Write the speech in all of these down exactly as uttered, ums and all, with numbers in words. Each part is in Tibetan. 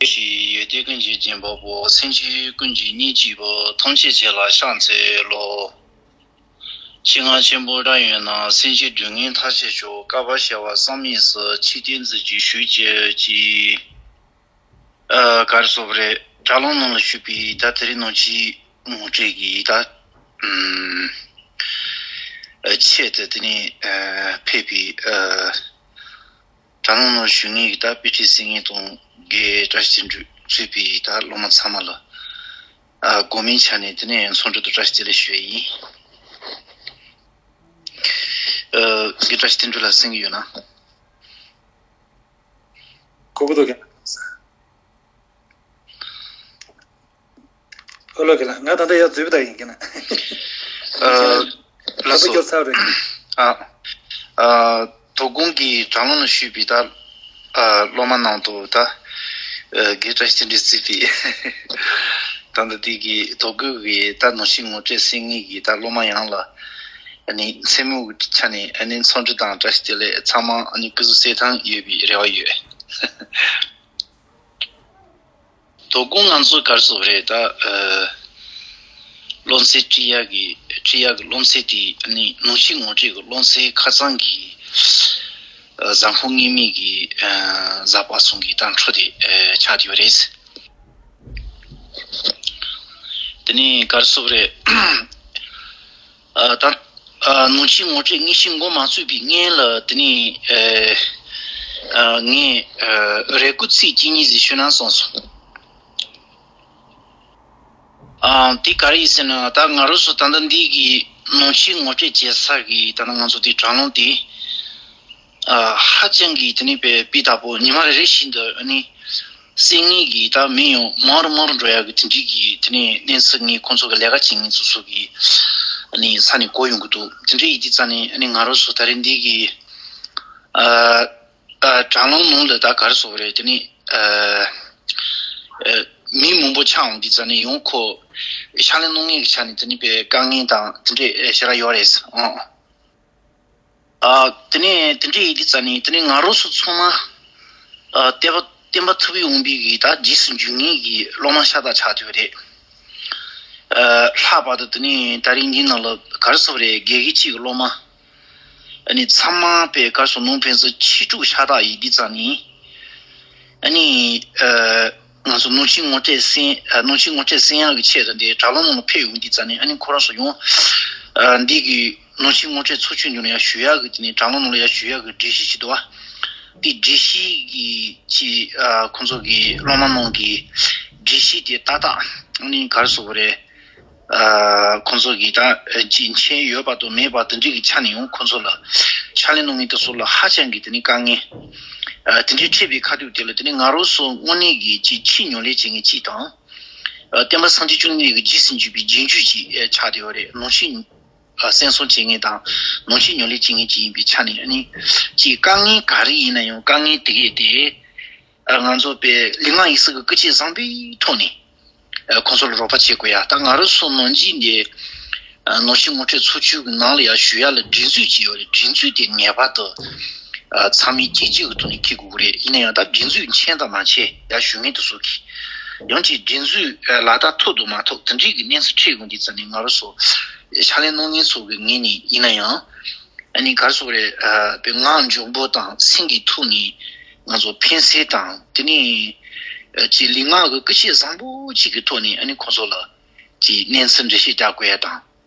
ཞིག་ཡོད་དེ་ཀུན་གྱི་སྦྱིན་པ་པོ། སེམས་ཅན་ཀུན་གྱི་སྙིང་རྗེ་པོ། ཐམས་ཅད་ཆོས་ལ་ཕྱག་འཚལ་ལོ། ཞིང་རྔ་ཆེན་པོ་ར་ཡོད་ན། སེམས་ཅན་སྡུག་བསྔལ་ཐར་ཕྱིར་ཤོག། བསྐལ་པ་བྱེ་བ་བསམ་ཡས་སུ། འཆི་བདག་མཛད་ཅིང་བཞུགས་མཆོད་ཅིག། ཨ། ག་རེ་ཟེར་དགོས་རེད། དྲ་ལམ་ནང་ལ་བཞུགས་པའི་ད་དེ་རིང་ནང་ཆེན་ངོ་སྤྲོད་ཀྱི་ད་ཨམ་ཨ་ཆེད་དུ་དེ་ནས་ཨ་ཕེབས་པའི་ཨ་དྲ་ལམ་ནང་བཞུགས་མཁན་གྱི་ད་དཔེ་ཁྲིད་གསན་མཁན་དང་དགེ་བཀྲ་ཤིས་བསྟན་འགྲོས་གཙོས་པའི་ད་སློབ་མ་ཚང་མ་ལ་ཨ་དགོན་མིང་ཆ་ནས་དེ་ནས་འཚམས་འདྲི་དང་བཀྲ་ཤིས་བདེ་ལེགས་ཞུ་ཡས་ཡིན། ཨ་དགེ་བཀྲ་ཤིས་བསྟན་འགྲོས་ལགས་གསན་གྱི་ཡོད་ན། གོ་གི་འདུག་ག་ཨོ་ལོ་གི་ལ། ང་ད་ལྟ་ཡར་འཛུལ་བ་ད་ཡིན་གི་ན། ཨ་ལགས་སོ། ད་ལྟ་སྐྱོར་ཚར་རེད། ཨ་ཨ་དོ་དགོང་གི་དྲ་ལམ་ལ་བཞུགས་པའི་ད་ཨ་སློབ་མ་ནང་དུ་ད་ཨ་དགེ་བཀྲ་ཤིས་བསྟན་འགྲོས་གཙོས་པའི་ད་ལྟ་དེ་གི་དོ་དགོང་གི་ད་ནང་ཆེན་ངོ་སྤྲོད་གསན་མཁན་གྱི་ད་སློབ་མ་ཡོངས་ལ་ཨ་ནི་མཚན་མོ་གི་ཆ་ནས་ཨ་ནི་འཚམས་འདྲི་དང་བཀྲ་ཤིས་བདེ་ལེགས། ཚང་མ་ཨ་ནི་སྐུ་གཟུགས་གསལ་ཐང་ཡོད་པའི་རེ་བ་ཡོད། དོ་དགོང་ང་ཚོ་ག་རེ་ཟེར་དགོས་རེད། ད་ཨ་སློབ་ཚན་ཁྲིད་ཡག་གི་ཁྲིད་ཡག་གི་སློབ་ཚན་དེ་ཨ་ནི་ནང་ཆེན་ངོ་སྤྲོད་ཀྱི་སློབ་ཚན་ཁ་ཚང་གི་ཨ་གཟའ་འཁོར་སྔོན་མའི་གི་ཨ་གཟའ་པ་སངས་གི་ད་འཕྲོ་དེ་ཨ་ཆགས་བསྡད་ཡོད་རེད། དེ་ནས་ག་རེ་ཟེར་དགོས་རེད། ཨ་ད་ཨ་ནང་ཆེན་ངོ་སྤྲོད་དངོས་གཞི་འགོ་མ་བཙུགས་པའི་སྔོན་ལ་དེ་ནས་ཨ་ཨ་ངས་ཨ་རེ་སྐུལ་ཚིག་གཅིག་གཉིས་ཟིག་ཞུ་ན་བསམ་སོང་། ཨ་དེ་ག་རེ་ཡིན་ཟེར་ན། ད་ང་རང་ཚོ་ད་ལྟ་འདི་གི་ནང་ཆེན་ངོ་སྤྲོད་བྱེད་ས་གི་ད་ལྟ་ང་ཚོ་དེ་དྲ་ལམ་དེ་ཨ་ཧ་ཅང་གི་དེ་ནས་དཔེ་དཔེ་ལྟ་བུ་ཉི་མ་རེ་རེ་བཞིན་དུ་ཨ་ནི། གསན་མཁན་གྱི་ད་མི་ཡང་མང་རུ་མང་རུ་འགྲོ་ཡག་གི་དེ་འདྲའི་གི་དེ་ནས་གནས་ཚུལ་ངས་ཁོང་ཚོ་གི་ལས་ཀ་བྱེད་མཁན་ཚོ་ཚོ་གི་ཨ་ནི་ས་ནས་གོ་ཡོང་གི་འདུག། དེ་འདྲ་ཡིན་དུས་ཙང་ནས་ཨ་ནི་ང་རང་ཚོ་ད་རེས་འདི་གི་ཨ་ཨ་དྲ་ལམ་ནང་ལ་ད་ག་རེ་ཟེར་དགོས་རེད། དེ་ནས་ཨ་ཨ་མི་མང་པོ་ཆགས་འོང་དུས་ཙང་ནས་ཡང་ཁོ་ཕྱག་ལས་གནང་མཁན་གྱི་ཆ་ནས་དེ་ནས་དཔེ་དཀའ་ངལ་དང་དེ་འདྲ་ཞེ་དྲག་ཡོད་རེད། ཨང་། ཨ་དེ་ནས་དེ་འདྲ་ཡིན་དུས་ཙང་ནས་དེ་ནས་ང་རང་ཚོ་ཚང་མ་ཨ་བསྟན་པ་བསྟན་པ་ཐུབ་པའི་དབང་པོའི་གི་ད་རྗེས་སུ་འཇུག་མཁན་གྱི་སློབ་མ་ཤ་སྟག་ཆགས་བསྡད་ཡོད་རེད། ཨ་ལྷག་པར་དུ་དེ་ནས་ད་རིང་འདི་ནང་ལ་ག་རེ་ཟེར་དགོས་རེད། དགེ་རྒན་གཅིག་གི་སློབ་མ་ཨ་ནི་ཚང་མ་དཔེ་ག་རེ་ཟེར་ནང་ཕན་ཚུན་ཕྱི་དྲུག་ཤ་སྟག་ཡིན་དུས་ཙང་ནས། ཨ་ནི་ཨ་ང་ཚོ་ནང་ཆེན་ངོ་སྤྲོད་གསན་ཨ་ནང་ཆེན་ངོ་སྤྲོད་གསན་ཡག་གི་ཆེད་དུ་འདི་དྲ་ལམ་ནང་ལ་ཕེབས་ཡོང་དུས་ཙང་ནས། ཨ་ནི་ཁོ་རང་ཚོ་ཡང་ཨ་འདི་གི་ནང་ཆེན་ངོ་སྤྲོད་ཚོགས་ཆུང་ནང་ལ་ཡར་ཞུ་ཡག་གི་དེ་ནས་དྲ་ལམ་ནང་ལ་ཡར་ཞུ་ཡག་གི་སྒྲིག་གཞི་ཞིག་འདུག་བ། དེ་སྒྲིག་གཞི་གི་ཅིག་ཨ་ཁོང་ཚོ་གི་སློབ་མ་ནང་གི་སྒྲིག་གཞི་དེ་ཏག་ཏག་ཨ་ནི་ག་རེ་ཟེར་དགོས་རེད། ཨ་ཁོང་ཚོ་གིས་ད་ཅིག་མཁྱེན་ཡོད་པ་དང་མེད་པ་དེ་འདྲ་གི་ཆ་ནས་ཡང་ཁོང་ཚོ་ལ་ཕྱག་ལས་གནང་མཁན་དེ་ཚོ་ལ་ཧ་ཅང་གི་དེ་ནས་དཀའ་ངལ་ཨ་དེ་འདྲ་འཕྲད་པའི་ཁ་ཐུག་དེ་ལ། དེ་ནས་ང་རང་ཚོ་དངོས་གནས་ཀྱི་ཅིག་ཆེས་ཉམས་ལེན་བྱེད་མཁན་གཅིག་དང་། ཨ་བསྟན་པ་སངས་རྒྱས་བཅོམ་ལྡན་འདས་ཀྱི་རྗེས་སུ་འཇུག་པའི་རྗེས་འཇུག་ཅིག་ཨ་ཆགས་བསྡད་ཡོད་རེད། ནང་ཆོས་ཨ་གསན་སྲུང་བྱེད་མཁན་དང་ནང་ཆོས་ཉམས་ལེན་བྱེད་མཁན་ཅིག་ཡིན་པའི་ཆ་ནས། ཨ་ནི་ཅིག་དཀའ་ངལ་ག་རེ་ཡིན་ན་ཡང་དཀའ་ངལ་དེ་གས་དེ། ཨ་ང་ཚོ་དཔེ་ལུས་ངག་ཡིད་གསུམ་གྱི་སྐུལ་ལྕག་བཟང་པོའི་ཐོག་ནས་ཨ་ཁོང་ཚོ་ལ་རོགས་པ་བྱེད་དགོས་ཡ། ད་ང་རང་ཚོ་ནང་ཆེན་འདི་ཨ་ནང་ཆེན་ངོ་སྤྲོད་ཚོགས་ཆུང་གི་ནང་ལ་ཡར་ཞུ་ཡ་ལ་སྒྲིག་འཛུགས་ཅིག་ཡོད་རེད། སྒྲིག་འཛུགས་དེ་ངེས་པར་དུ་ཨ་ཚང་མས་གཅིག་གཅིག་གི་ཐོག་ནས་འཁྱེར་དགོས་ཀྱི་རེད། ཡིན་ན་ཡང་ད་སྒྲིག་འཛུགས་མཁྱེན་དང་མ་མཁྱེན། ཡར་ཞུ་མཁན་དེ་ཚོ་གིས་ཡང་ཅིག་སྒྲིག་འཛུགས་ཨ་ལག་བསྟར་ཐུབ་འདུག་མ་ཐུབ་དེ་འདྲའི་གི་གནས་ཚུལ་འཕྲད་ཡོང་དུས་ཙང་ནས་ང་རང་ཚོ་ཕྱག་ལས་གནང་མཁན་ཚོ་གི་ངོས་ནས་ཡིན་ན་ཡང་། ཨ་ནི་ག་རེ་ཟེར་དགོས་རེད། ཨ་དཔེ་ངག་འཇོན་པོ་དང་སེམས་ཀྱི་ཐོག་ནས་ང་ཚོ་ཕན་སེམས་དང་། དེ་ནས་ཨ་ཅིག་ལུས་ངག་གི་སྐུལ་ལྕག་བཟང་པོ་ཅིག་གི་ཐོག་ནས་ཨ་ནི་ཁོང་ཚོ་ལ་ཅིག་གནས་ཚུལ་འགྲེལ་བཤད་རྒྱག་དགོས་ཡ་དང་།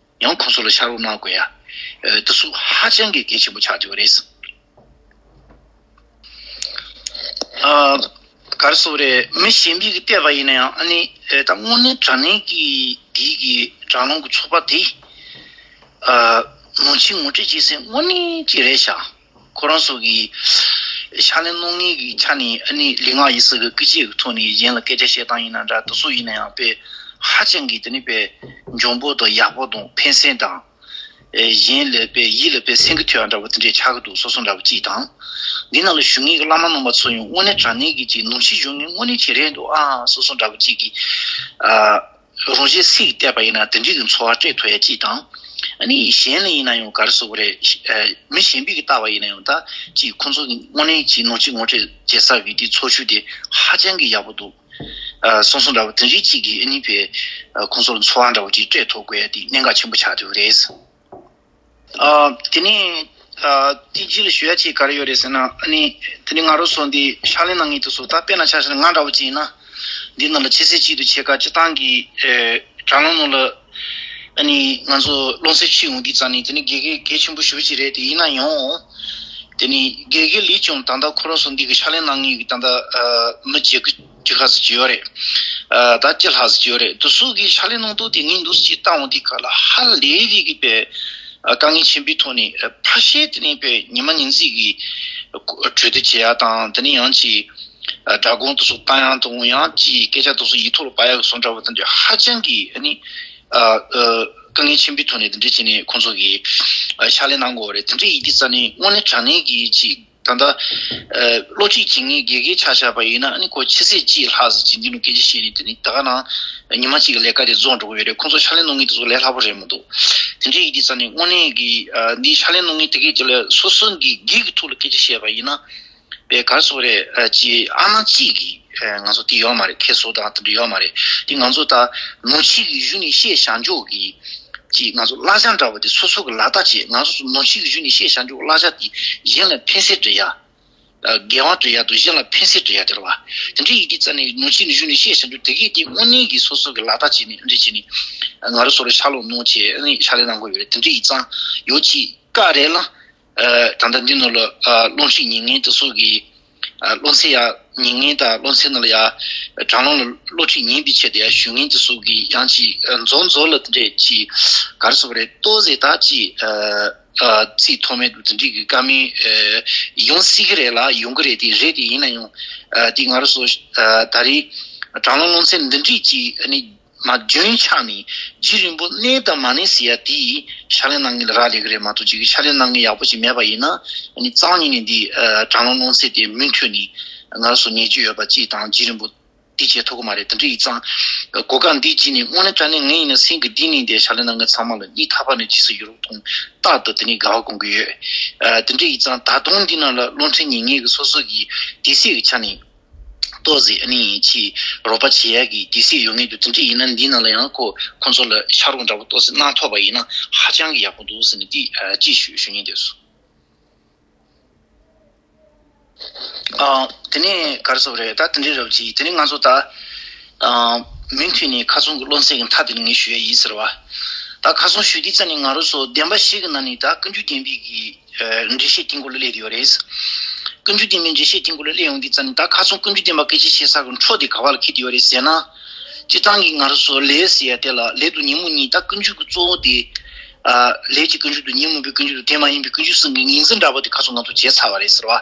ཡང་ཁོང་ཚོ་ལ་ཕྱག་རོགས་གནང་དགོས་ཡ། ཨ་དེ་ཚོ་ཧ་ཅང་གི་གལ་ཆེན་པོ་ཆགས་བསྡད་པ་རེད། ཨ་ག་རེ་ཟེར་དགོས་རེད། མི་གཞན་པའི་གི་བལྟས་པ་ཡིན་ན་ཡང་། ཨ་ནི་ཨ་ད་དངོས་གནས་དྲང་གནས་ཀྱི་དེའི་གི་དྲ་ལམ་གི་ཚོགས་པ་དེ་ཨ་ནང་ཆེན་ངོ་སྤྲོད་བྱེད་སའི་དངོས་གནས་ཀྱི་རེད་ཤག། ཁོ་རང་ཚོ་གི་ཕྱག་ལས་གནང་མཁན་གྱི་ཆ་ནས། ཨ་ནི་ལུས་ངག་ཡིད་གསུམ་གྱི་སྐུལ་ལྕག་གི་ཐོག་ནས་གཞན་ལ་སྐད་ཆ་བཤད་སྟངས་ཡིན་ན་འདྲ། དེ་ཚོ་ཡིན་ན་ཡང་དཔེ་ཧ་ཅང་གི་དེ་ནི་དཔེ་འཇོན་པོ་དང་ཡག་པོ་དང་ཕན་སེམས་དང་། ཨེ་གཞན་ལ་དཔེ་ཡིད་ལ་དཔེ་སེམས་ཀྱི་ཐོག་འདྲ་བོ་དེ་འདྲས་ཆགས་ཀྱི་འདུག། སོ་སོ་འདྲ་བོ་གཅིག་དང་། འདི་ནང་ལ་བཞུགས་མཁན་གྱི་བླ་མ་རྣམ་པ་ཚོ་ཡང་དངོས་གནས་དྲང་གནས་ཀྱི་ཅིག་ནང་ཆོས་སྦྱོང་མཁན་དངོས་གནས་ཅིག་རེད་འདུག། ཨ་སོ་སོ་འདྲ་བོ་གཅིག་གིས་ཨ་རང་གཞན་སེམས་ཀྱིས་བལྟས་པ་ཡིན་ན་དེ་འདྲའི་གི་ཚོར་བ་སྤྲད་ཐུབ་ཡ་གཅིག་དང་། ཨ་ནི་གཞན་ལ་ཡིན་ན་ཡང་ག་རེ་ཟེར་དགོས་རེད། ཨ་མི་གཞན་པའི་གིས་བལྟས་པ་ཡིན་ན་ཡང་ད་ཅིག་ཁོང་ཚོ་གི་དངོས་གནས་ཀྱི་ནང་ཆོས་ངོ་སྤྲོད་བྱེད་ས་གི་དེ་ཚོགས་ཆུང་དེ་ཧ་ཅང་གི་ཡག་པོ་འདུག། ཨ་གསུང་གསུང་འདྲ་བོ་དེ་འདྲའི་གཅིག་གིས་ཨ་ནི་པའི་ཨ་ཁོང་ཚོར་འཚོ་བ་འདྲ་བོ་ཅིག་སྤྲད་ཐུབ་དགོས་ཡ་དེ་གནད་འགག་ཆེན་པོ་ཆགས་བསྡད་ཡོད་རེད། ཨ་དེ་ནས་ཨ་དེ་རྗེས་ལ་ཞུ་ཡ་ཅིག་ག་རེ་ཡོད་རེད་ཟེར་ན། ཨ་ནི་དེ་ནས་ང་རང་ཚོ་འདི་ཕྱག་ལས་གནང་མཁན་དེ་ཚོ་ད་དཔེར་ན་ཆ་བཞག་ན་ང་འདྲ་བོ་ཅིག་ཡིན་ན། འདི་ནང་ལ་ཆེས་སྲིད་སྤྱི་འཐུས་ཆེ་ཁག་སྤྱི་བཏང་གི་ཨེ་དྲ་ལམ་ནང་ལ་ཨ་ནི་ང་ཚོ་སློབ་ཚན་ཕྱིན་ཡོང་དུས་ཙང་ནས་དེ་ནི་དགེ་རྒན་གལ་ཆེན་པོ་ཞེ་པོ་ཅིག་རེད། དེ་ཡིན་ན་ཡང་དེ་ནི་དགེ་རྒན་ལས་ཀྱང་ད་ལྟ་ཁོ་རང་ཚོ་འདི་གི་ཕྱག་ལས་གནང་མཁན་གི་ད་ལྟ་ཨ་མི་བརྒྱད་ཅུ་ཅིག་ལྷག་ཙམ་ཅིག་ཡོད་རེད། ཨ་ད་ཅི་ལྷག་ཙམ་ཅིག་ཡོད་རེད། དེ་ཚོ་གི་ཕྱག་ལས་གནང་སྟངས་དེ་ངས་འདུག་སེ་ཅིག་བལྟ་འོང་དུས་སྐབས་ལ་ཧ་ལས་པའི་གི་པའི་ཨ་དཀའ་ངལ་ཆེན་པོའི་ཐོག་ནས་ཨ་ཕལ་ཆེར་དེ་ནི་པའི་ཉི་མ་ཉིན་གཅིག་གི་གྲོས་བསྡུར་བྱེད་ཡ་དང་། དེ་ནི་ཡང་ཅིག་ཨ་སྒྲ་སྒོང་དེ་ཚོ་བཏང་ཡང་དང་། ཡང་ཅིག་སྐད་ཆ་དེ་ཚོ་ཡིག་ཐོག་ལ་ཕབ་ཡག་གི་བཟོ་འདྲ་བོ་དེ་འདྲ་ཧ་ཅང་གི་ཨ་ནི་ཨ་ཨ་དཀའ་ངལ་ཆེན་པོའི་ཐོག་ནས་དེ་འདྲ་བྱས་ནས་ཁོང་ཚོ་གིས་ཨ་ཕྱག་ལས་གནང་དགོས་རེད། དེ་འདྲ་ཡིན་དུས་ཙང་ནས་དངོས་གནས་དྲང་གནས་ཀྱི་ཅིག་ད་ལྟ་ཨ་སློབ་ཁྲིད་བྱེད་མཁན་དགེ་རྒན་ཆ་བཞག་པ་ཡིན་ན། ཨ་ནི་ཁོ་ཆུ་ཚོད་གཅིག་ལྷག་ཙམ་ཅིག་འདི་ནང་སྐད་ཆ་བཤད་ནས་དེ་ནི་ད་ག་ནང་ཉི་མ་གཅིག་གི་ལས་ཀ་དེ་རྫོགས་འགྲོ་གི་ཡོད་རེད། ཁོང་ཚོ་ཕྱག་ལས་གནང་མཁན་དེ་ཚོ་ལས་སླ་པོ་རེད་མི་འདུག་དེ་འདྲ་ཡིན་དུས་ཙང་ནས་དངོས་གནས་ཀྱི་ཨ་འདི་ཕྱག་ལས་གནང་མཁན་དེ་གས་དེ་ལ་སོ་སོ་གི་སྒེར་གྱི་ཐོག་ལ་སྐད་ཆ་བཤད་པ་ཡིན་ན། པའི་ག་རེ་ཟེར་དགོས་རེད། ཨ་ཅིག་ཨ་ནི་གཅིག་གིས་ཨ་ང་ཚོ་དེ་ཡོད་མ་རེད། ཁྱད་གསོད་དང་དེ་འདྲ་ཡོད་མ་རེད། དེ་ང་ཚོ་ད་ནང་ཆོས་ཀྱི་གཞུང་ནས་བཤད་བཞག་འཇོག་གི་ཅིག་ང་ཚོ་བསླབ་བྱ་འདྲ་བོ་དེ་སོ་སོ་གི་ལག་བསྟར་བྱེད། ང་ཚོ་ནང་ཆོས་ཀྱི་གཞུང་ནས་བཤད་བཞག་འཇོག་གི་བསླབ་བྱ་དེ་གཞན་ལ་ཕན་སེམས་སྦྱོང་ཡ། ཨ་འགན་དབང་སྤྲོད་ཡ་དང་གཞན་ལ་ཕན་སེམས་སྦྱོང་ཡ་དེ་རེད་བ། དེ་འདྲ་ཡིན་དུས་ཙང་ནས་ནང་ཆོས་ཀྱི་གཞུང་ནས་བཤད་བཞག་འཇོག་དེ་གས་དེ་དངོས་གནས་ཀྱི་སོ་སོ་གི་ལག་བསྟར་བྱས་ནས་འདྲ་བྱས་ནས་ང་རང་ཚོ་ལ་ཕྱག་ལོག་གནང་བྱས་ཨ་ནི་ཕྱག་ལས་གནང་དགོས་ཡོད་རེད། དེ་འདྲ་ཡིན་ཙང་ཡོད་ཅིག་བཀའ་རེད་ལ། ཨ་ད་ལྟ་འདི་ནང་ལ་ཨ་སློབ་ཁྲིད་ཉན་མཁན་དེ་ཚོ་གིས་ཨ་སློབ་ཚན་ཡར་ཉན་མཁན་དང་སློབ་ཚན་ནང་ལ་ཡར་དྲ་ལམ་ལ་སློབ་ཁྲིད་ཉན་པའི་ཆེད་དུ་ཡར་ཞུགས་མཁན་དེ་ཚོ་གིས་ཡང་ཅིག་ཨ་མཚམས་མཚམས་ལ་དེ་འདྲས་ཅིག་ག་རེ་ཟེར་དགོས་རེད། ཏོག་ཙམ་ད་ཅིག་ཨ་ཨ་ཚིག་ཐོགས་མེད་དུ་དེ་འདྲས་ཀྱི་བཀའ་མོལ་ཨ་ཡོང་སྲིད་ཀྱི་རེད་ལ། ཡོང་གི་རེད། དེ་རེད། དེ་ཡིན་ན་ཡང་ཨ་དེ་ང་རང་ཚོ་ཨ་ད་རེས་དྲ་ལམ་སློབ་ཚན་འདི་འདྲས་ཅིག་ཨ་ནི། མ་རྒྱུན་ཆགས་ནས་རྒྱུན་རིང་པོ་གནས་དང་མ་གནས་ཟེར་ཡ་དེ་ཕྱག་ལས་གནང་མཁན་ལ་རག་ལས་ཀྱི་རེད་མ་གཏོགས། ཅིག་གི་ཕྱག་ལས་གནང་མཁན་ཡག་པོ་ཞིག་མེད་པ་ཡིན་ན་ཨ་ནི་རྩ་བ་ཉིད་ནས་འདི་ཨ་དྲ་ལམ་སློབ་ཚན་དེ་མུ་མཐུད་ནས་ང་ཚོ་ཉན་རྒྱུ་ཡོད་པ་ཅིག་དང་། རྒྱུན་རིང་པོ་དེ་བྱེད་ཐུབ་ཀྱི་མ་རེད། དེ་འདྲ་ཡིན་ཙང་གོ་སྐབས་འདི་བརྒྱུད་ནས་དངོས་གནས་དྲང་གནས་ངས་ཡིན་ན་སེམས་ཀྱི་གཏིང་ནས་འདི་ཕྱག་ལས་གནང་མཁན་ཚང་མ་ལ་སྙིང་ཐག་པ་ནས་རྗེས་སུ་ཡི་རང་དང་རྟག་ཏུ་དེ་ནས་དགའ་བ་སྒོམ་གྱི་ཡོད། ཨ་དེ་འདྲ་ཡིན་ཙང་ད་དུང་འདི་ནང་ལ་སློབ་ཁྲིད་ཉན་མཁན་གྱི་སོ་སོ་གི་དུས་ཚོད་ཀྱི་ཆ་ནས། ཏོག་ཙམ་ཨ་ནི་ཅིག་རོགས་པ་བྱེད་ཡག་གི་དུས་ཚོད་ཡོད་མཁན་དེ་འདྲ་ཡིན་ན། འདི་ནང་ལ་ཡང་ཁོ་ཁོང་ཚོ་ལ་ཕྱག་རོགས་འདྲ་པོ་ཏོག་ཙམ་གནང་ཐུབ་པ་ཡིན་ན་ཧ་ཅང་གི་ཡག་པོ་འདུག་ཟེར་ནས་དེ་ཨ་ཅིག་ཞུ་ཞུ་སྙིང་འདོད་སོང་། ཨ་དེ་ནས་ག་རེ་ཟེར་དགོས་རེད། ད་དེ་འདྲའི་རབ་ཅིག་དེ་ནས་ང་ཚོ་ད་ཨ་མུ་མཐུད་ནས་ཁ་སང་གི་སློབ་ཚན་གྱི་མཐའ་དེ་ནས་ངས་ཞུ་ཡ་ཡིན་ཟེར་བ། ད་ཁ་སང་ཞུ་དུས་ཙམ་ནས་ང་རང་ཚོ་བདེན་པ་བཞི་གི་ནང་ནས་ད་ཀུན་འབྱུང་བདེན་པའི་གི་ཨ་འགྲེལ་བཤད་དེའི་སྐོར་ལ་སླེབས་ཡོད་རེད། ཀུན་འབྱུང་བདེན་པའི་འགྲེལ་བཤད་དེའི་སྐོར་ལ་སླེབས་ཡོང་དུས་ཙམ་ནས་ད་ཁ་སང་ཀུན་འབྱུང་བདེན་པ་སྐད་ཆ་བཤད་ས་གི་འཕྲོ་དེ་ག་བ་ལ་འཁེལ་བསྡད་ཡོད་རེད་ཟེར་ན། སྤྱིར་བཏང་གི་ང་རང་ཚོ་ལས་ཟེར་ཡ་དེ་ལ་ལས་དང་ཉོན་མོངས་གཉིས། ད་ཀུན་འབྱུང་གི་གཙོ་བོ་དེ་ཨ་ལས་ཀྱི་ཀུན་འབྱུང་དང་ཉོན་མོངས་པའི་ཀུན་འབྱུང་དང་དེ་མ་ཡིན་པའི་ཀུན་འབྱུང་གསུམ་གྱི་ངོས་འཛིན་འདྲ་པོ་དེ་ཁ་སང་ང་ཚོ་བྱས་ཚར་བ་རེད་ཟེར་བ།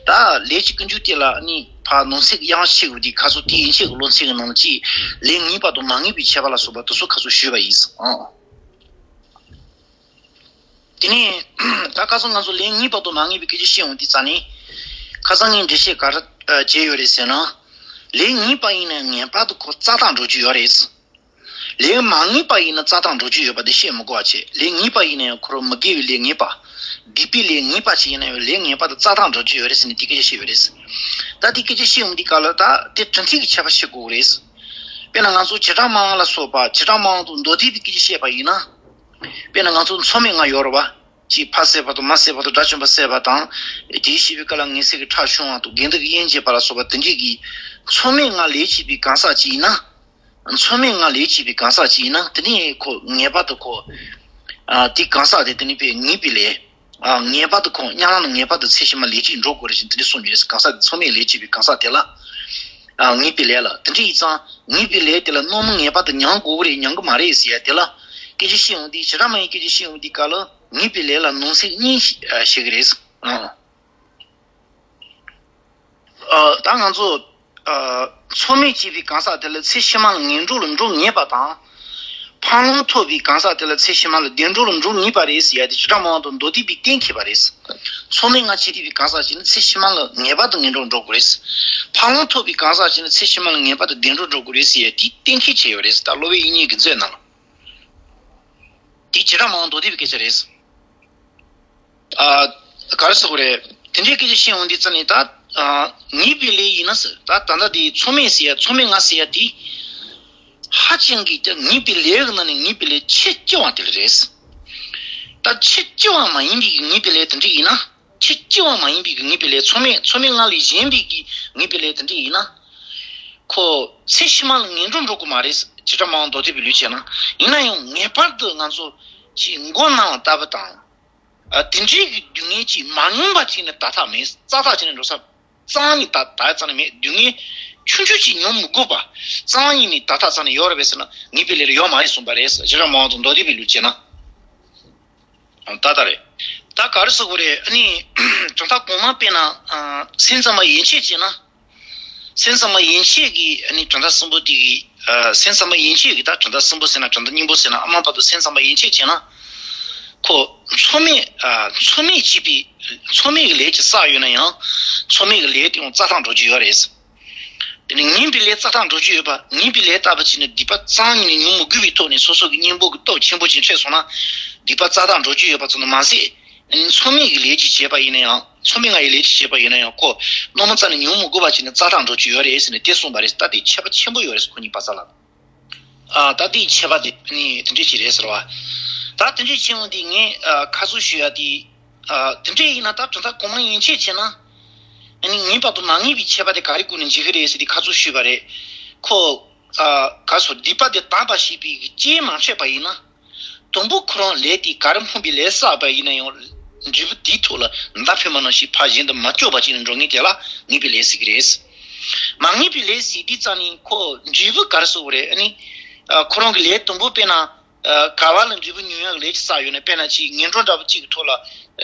ད་ལས་ཀྱི་ཀུན་འབྱུང་དེ་ལ་ནི་ཕར་ནང་གསེས་ཀྱི་དབྱེ་བ་ཕྱེ་དགོས་དུས་ཁ་སང་དེའི་ཡན་ཆད་ཀྱི་སློབ་ཚན་གྱི་ནང་ལ་ཅིག་ལས་ངེས་པ་དང་མ་ངེས་པའི་ཁྱད་པར་ལ་སོགས་པ་དེ་ཚོ་ཁ་སང་ཞུས་པ་ཡིན། ཨང་། དེ་ནས་ད་ཁ་སང་ང་ཚོ་ལས་ངེས་པ་དང་མ་ངེས་པའི་སྐད་ཆ་བཤད་འོང་དུས་ཙམ་ནས། ཁ་སང་ངས་འགྲེལ་བཤད་ག་རེ་ཨ་བྱས་ཡོད་རེད་ཟེར་ན། ལས་ངེས་པ་ཡིན་ན་ངེས་པར་དུ་ཁོ་རྩ་དག་འགྲོ་རྒྱུ་ཡོད་རེད། ལས་མ་ངེས་པ་ཡིན་ན་རྩ་དག་འགྲོ་རྒྱུ་ཡོད་པ་དེ་བཤད་མི་དགོས་པ་བྱས། ལས་ངེས་པ་ཡིན་ན་ཡང་ཁོ་རང་མི་དགེ་བའི་ལས་ངེས་པ། སྡིག་པའི་ལས་ངེས་པ་ཞིག་ཡིན་ན་ཡང་ལས་ངེས་པར་དུ་རྩ་དག་འགྲོ་རྒྱུ་ཡོད་རེད་ཟེར་ནས་དེ་སྐད་ཆ་བཤད་ཡོད་རེད། ད་དེ་སྐད་ཆ་བཤད་འོང་དུས་སྐབས་ལ་ད་དེ་གྲུབ་མཐའ་གི་ཁྱད་པར་ཕྱེ་དགོས་རེད། དཔེར་ན་ང་ཚོ་བྱེ་བྲག་སྨྲ་བ་ལ་སོགས་པ་བྱེ་བྲག་སྨྲ་བ་དང་མདོ་སྡེ་པའི་སྐད་ཆ་བཤད་པ་ཡིན་ན། དཔེར་ན་ང་ཚོ་མཚམས་མེད་ལྔ་ཡོད་རེད་བ། གཅིག་ཕ་བསད་པ་དང་མ་བསད་པ་དང་དགྲ་བཅོམ་པ་བསད་པ་དང་། དེའི་ཤེས་པའི་སྐབས་ལ་ངེས་ཚད་ཀྱི་ཁྲག་ཕྱུང་བ་དང་དགེ་འདུན་གྱི་དབྱེན་བྱེད་པ་ལ་སོགས་པ་དེ་འདྲས་ཀྱི་མཚམས་མེད་ལྔ་ལས་བྱེད་པའི་གང་ཟག་ཅིག་ཡིན་ན། མཚམས་མེད་ལྔ་ལས་བྱེད་པའི་གང་ཟག་ཅིག་ཡིན་ན་དེ་ནི་ཁོ་ངེས་པར་དུ་ཁོ། ཨ་དེ་གང་ཟག་དེ་དེ་ནི་པའི་ངེས་པའི་ལས། ཨ་ངེས་པར་དུ་ཁོ་ཉམས་ལེན་ནི་ངེས་པར་དུ་ཚེ་ཕྱི་མ་ལས་བྱེད་འགྲོ་དགོས་རེད་ཅེས་དེ་འདྲས་གསུངས་ཡོད་རེད། གང་ཟག་དེ་མཚམས་མེད་ལས་བྱེད་པའི་གང་ཟག་དེ་ལ། ཨ་ངེས་པའི་ལས་ལ་དེ་འདྲས་ཡིན་ཙང་ངེས་པའི་ལས་དེ་ལ་རྣམ་སྨིན་ངེས་པར་དུ་མྱང་དགོས་ཀྱི་རེད་མྱང་གི་མ་རེད་ཟེར་ཡ་དེ་ལ་སྐད་ཆ་བཤད་འོང་དུས་བྱེ་བྲག་སྨྲ་བའི་སྐད་ཆ་བཤད་འོང་དུས་སྐབས་ལ་ངེས་པའི་ལས་ལ་ནང་གསེས་གཉིས་ཤིག་ཨ་བཤད་ཀྱི་རེད། ཨ་ཨ་ད་ང་ཚོ་ཨ་མཚམས་མེད་བྱེད་པའི་གང་ཟག་དེ་ལ་ཚེ་ཕྱི་མ་ལ་ངན་འགྲོ་ལ་འགྲོ་ངེས་པ་དང་། འཕགས་ལམ་ཐོབ་པའི་གང་ཟག་དེ་ལ་ཚེ་ཕྱི་མ་ལ་བདེ་འགྲོ་ལ་འགྲོ་ངེས་པ་རེད་ཟེར་ཡ་དེ་བྱེ་བྲག་སྨྲ་བ་དང་མདོ་སྡེ་པས་གཏན་འཁེལ་བ་རེད། མཚམས་མེད་ལྔ་བྱེད་བསྡད་པའི་གང་ཟག་ཅིག་ནི་ཚེ་ཕྱི་མ་ལ་ངེས་པར་དུ་ངན་འགྲོར་འགྲོ་དགོས་རེད། འཕགས་ལམ་ཐོབ་པའི་གང་ཟག་ཅིག་ནི་ཚེ་ཕྱི་མ་ལ་ངེས་པར་དུ་བདེ་འགྲོར་འགྲོ་དགོས་རེད་ཟེར་ཡ་དེ་གཏན་འཁེལ་བྱས་ཡོད་རེད། ད་སློབ་དཔོན་དབྱིག་གཉེན་གྱི་མཛོད་ནང་ལ། དེ་བྱེ་བྲག་སྨྲ་བ་མདོ་སྡེ་པའི་སྐད་ཆ་རེད། ཨ་ག་རེ་ཟེར་དགོས་རེད། དེ་འདྲའི་སྐད་ཆ་བཤད་འོང་དུས་ཙམ་ནས་ད་ ཨ། ངེས་པའི་ལས་ཡིན་ན་ཟེར། ད་ད་ལྟ་དེ་མཚམས་མེད་ཟེར་ཡ། མཚམས་མེད་ལྔ་ཟེར་ཡ་དེ། ཧ་ཅང་གི་ད་ངེས་པའི་ལས་ཀྱི་ནང་ནས་ངེས་པའི་ལས་ཆེས་ལྕི་བ་དེ་རེད། ད་ཆེས་ལྕི་བ་མ་ཡིན་པའི་ངེས་པའི་ལས་དེ་འདྲ་ཡིན་ན། ཆེས་ལྕི་བ་མ་ཡིན་པའི་ངེས་པའི་ལས། མཚམས་མེད་མཚམས་མེད་ལྔ་ལས་གཞན་པའི་གི་ངེས་པའི་ལས་དེ་འདྲ་ཡིན་ན། ཁོ་ཚེ་ཕྱི་མ་ལ་ངན་འགྲོར་འགྲོ་གི་མ་རེད། བྱེ་བྲག་སྨྲ་བ་མདོ་སྡེ་པའི་ལུགས་བྱས་ན། ཡིན་ན་ཡང་ངེས་པར་དུ་ང་ཚོ་ཅིག་མགོ་ན་བ་ལྟ་བུ་དང་། ཨ། དེ་འདྲའི་གི་སྡུག་བསྔལ་ཅིག་མ་མྱོང་བ་ཅིག་ནི་ད་ཐག་མེད། རྩ་ཐག་ཅིག་ནི་འགྲོ་ས་རྩ་བ་ནས་ད་ད་རྩ་ནས་མེད། སྡུག་བསྔལ་ཆུང་ཆུང་ཅིག་མྱོང་མི་དགོས་པ་རྩ་བ་ཉིད་ནས་ད་ཐག་རྩ་ནས་ཡོད་རེད་པས་ཟེར་ན། ངེས་པའི་ལས་ལ་ཡོད་མ་རེད་གསུངས་པ་རེད། བྱེ་བྲག་སྨྲ་བ་དང་མདོ་སྡེ་པའི་ལུགས་བྱས་ན། ད་ལྟ་རེད། ད་ག་རེ་ཟེར་དགོས་རེད། ཨ་ནི་གྲུབ་མཐའ་གོང་མ་དཔེར་ན། ཨ། སེམས་ཙམ་པ་ཡན་ཆད་བྱས་ན། སེམས་ཙམ་པ་ཡན་ཆད་ཀྱི་ཨ་ནི་གྲུབ་མཐའ་གསུམ་པོ་དེ་གི། ཨ། སེམས་ཙམ་པ་ཡན་ཆད་ཀྱི་ད་གྲུབ་མཐའ་གསུམ་པོ་ཟེར་ན། གྲུབ་མཐའ་སྙིང་པོ་ཟེར་ན། ཨ། མ་པ་དང་སེམས་ཙམ་པ་ཡན་ཆད་བྱས་ན། ཁོ་མཚམས་མེད། ཨ། མཚམས་མེད་བྱས་པའི། མཚམས་མེད་ཀྱི་ལས་ཅིག་བསགས་ཡོད་ན་ཡང་། མཚམས་མེད་ཀྱི་ལས་དེ་ཡང་རྩ་ཐག་འགྲོ་རྒྱུ་ཡོད་རེད། དེ་ནི་ངེས་པའི་ལས་རྩ་ཐག་འགྲོ་རྒྱུ་ཡོད་པ། ངེས་པའི་ལས་ལྟ་བུ་བྱས་ནས་སྡིག་པ་རྩ་བ་ཉིད་ནས་མྱོང་མི་དགོས་པའི་ཐོག་ནས། སོ་སོ་གི་གཉེན་པོ་གི་སྟོབས་ཆེན་པོ་ཅིག་འཕྲད་སོང་ན། སྡིག་པ་རྩ་ཐག་འགྲོ་རྒྱུ་ཡོད་པ་ཙམ་དུ་མ་ཟད། མཚམས་མེད་ཀྱི་ལས་ཅིག་བྱས་པ་ཡིན་ན་ཡང་། མཚམས་མེད་ལྔ་ཡི་ལས་ཅིག་བྱས་པ་ཡིན་ན་ཡང་། ཁོ་རྣོ་མ་རྩ་ནས་མྱོང་མི་དགོས་པ་བྱས་ནས་རྩ་ཐག་འགྲོ་རྒྱུ་ཡོད་རེད་ཟེར་ནས་དེ་གསུངས་པ་རེད། ད་དེ་ཁྱད་པར་ཆེན་པོ་ཡོད་རེད། ཁོ་གཉིས་བར་ས་ལ། ཨ། ད་དེའི་ཁྱད་པར་དེ་ནི་དེ་འདྲ་ཅིག་རེད་ཟེར་བ། ད་དེ་འདྲ་ཆེན་པོ་འདི་ངས། ཨ། ཁ་གསོ་ཞུ་ཡ་དེ། ཨ། དེ་འདྲ་ཡིན་ན་ད་གྲུབ་མཐའ་གོང་མ་ཡན་ཆད་བྱས་ན། ཨ་ནི་ངེས་པ་དང་མ་ངེས་པའི་ཁྱད་པར་དེ་ག་རེ་སྒོ་ནས་འབྱེད་ཀྱི་རེད་ཟེར་ཏེ་ཁ་གསོ་ཞུས་པ་རེད། ཁོ། ཨ། ག་རེ་ཟེར། སྡིག་པ་དེ་དག་པ་ཞེས་པའི་རྐྱེན་མ་འཕྲད་པ་ཡིན་ན། དང་པོ་ཁོ་རང་ལས་དེ་ག་རེ་སྨོན་པའི་ལས་བསགས་པ་ཡིན་ན་ཡང་། འབྲས་བུ་དེའི་ཐོག་ལ་མདའ་འཕེན་པ་ནང་བཞིན་ཕར་གཞན་དུ་མ་བསྐྱོད་པ་ཅིག་ནས་འགྲོ་ངེས་དེ་ལ་ངེས་པའི་ལས་ཟེར་གྱི་རེད། མ་ངེས་པའི་ལས་ཟེར་དུས་ཙམ་ནས་ཁོ་འབྲས་བུ་ག་རེ་ཟེར་དགོས་རེད། ཨ་ནི། ཨ། ཁོ་རང་གི་ལས་དང་པོ་དཔེར་ན། ཨ། ག་བ་ལ་འབྲས་བུ་མྱོང་ཡག་ལས་ཅིག་བསགས་ཡོད་ན། དཔེར་ན་ཅིག་ངན་འགྲོ་འདྲ་པོ་ཅིག་གི་ཐོག་ལ། ཨ།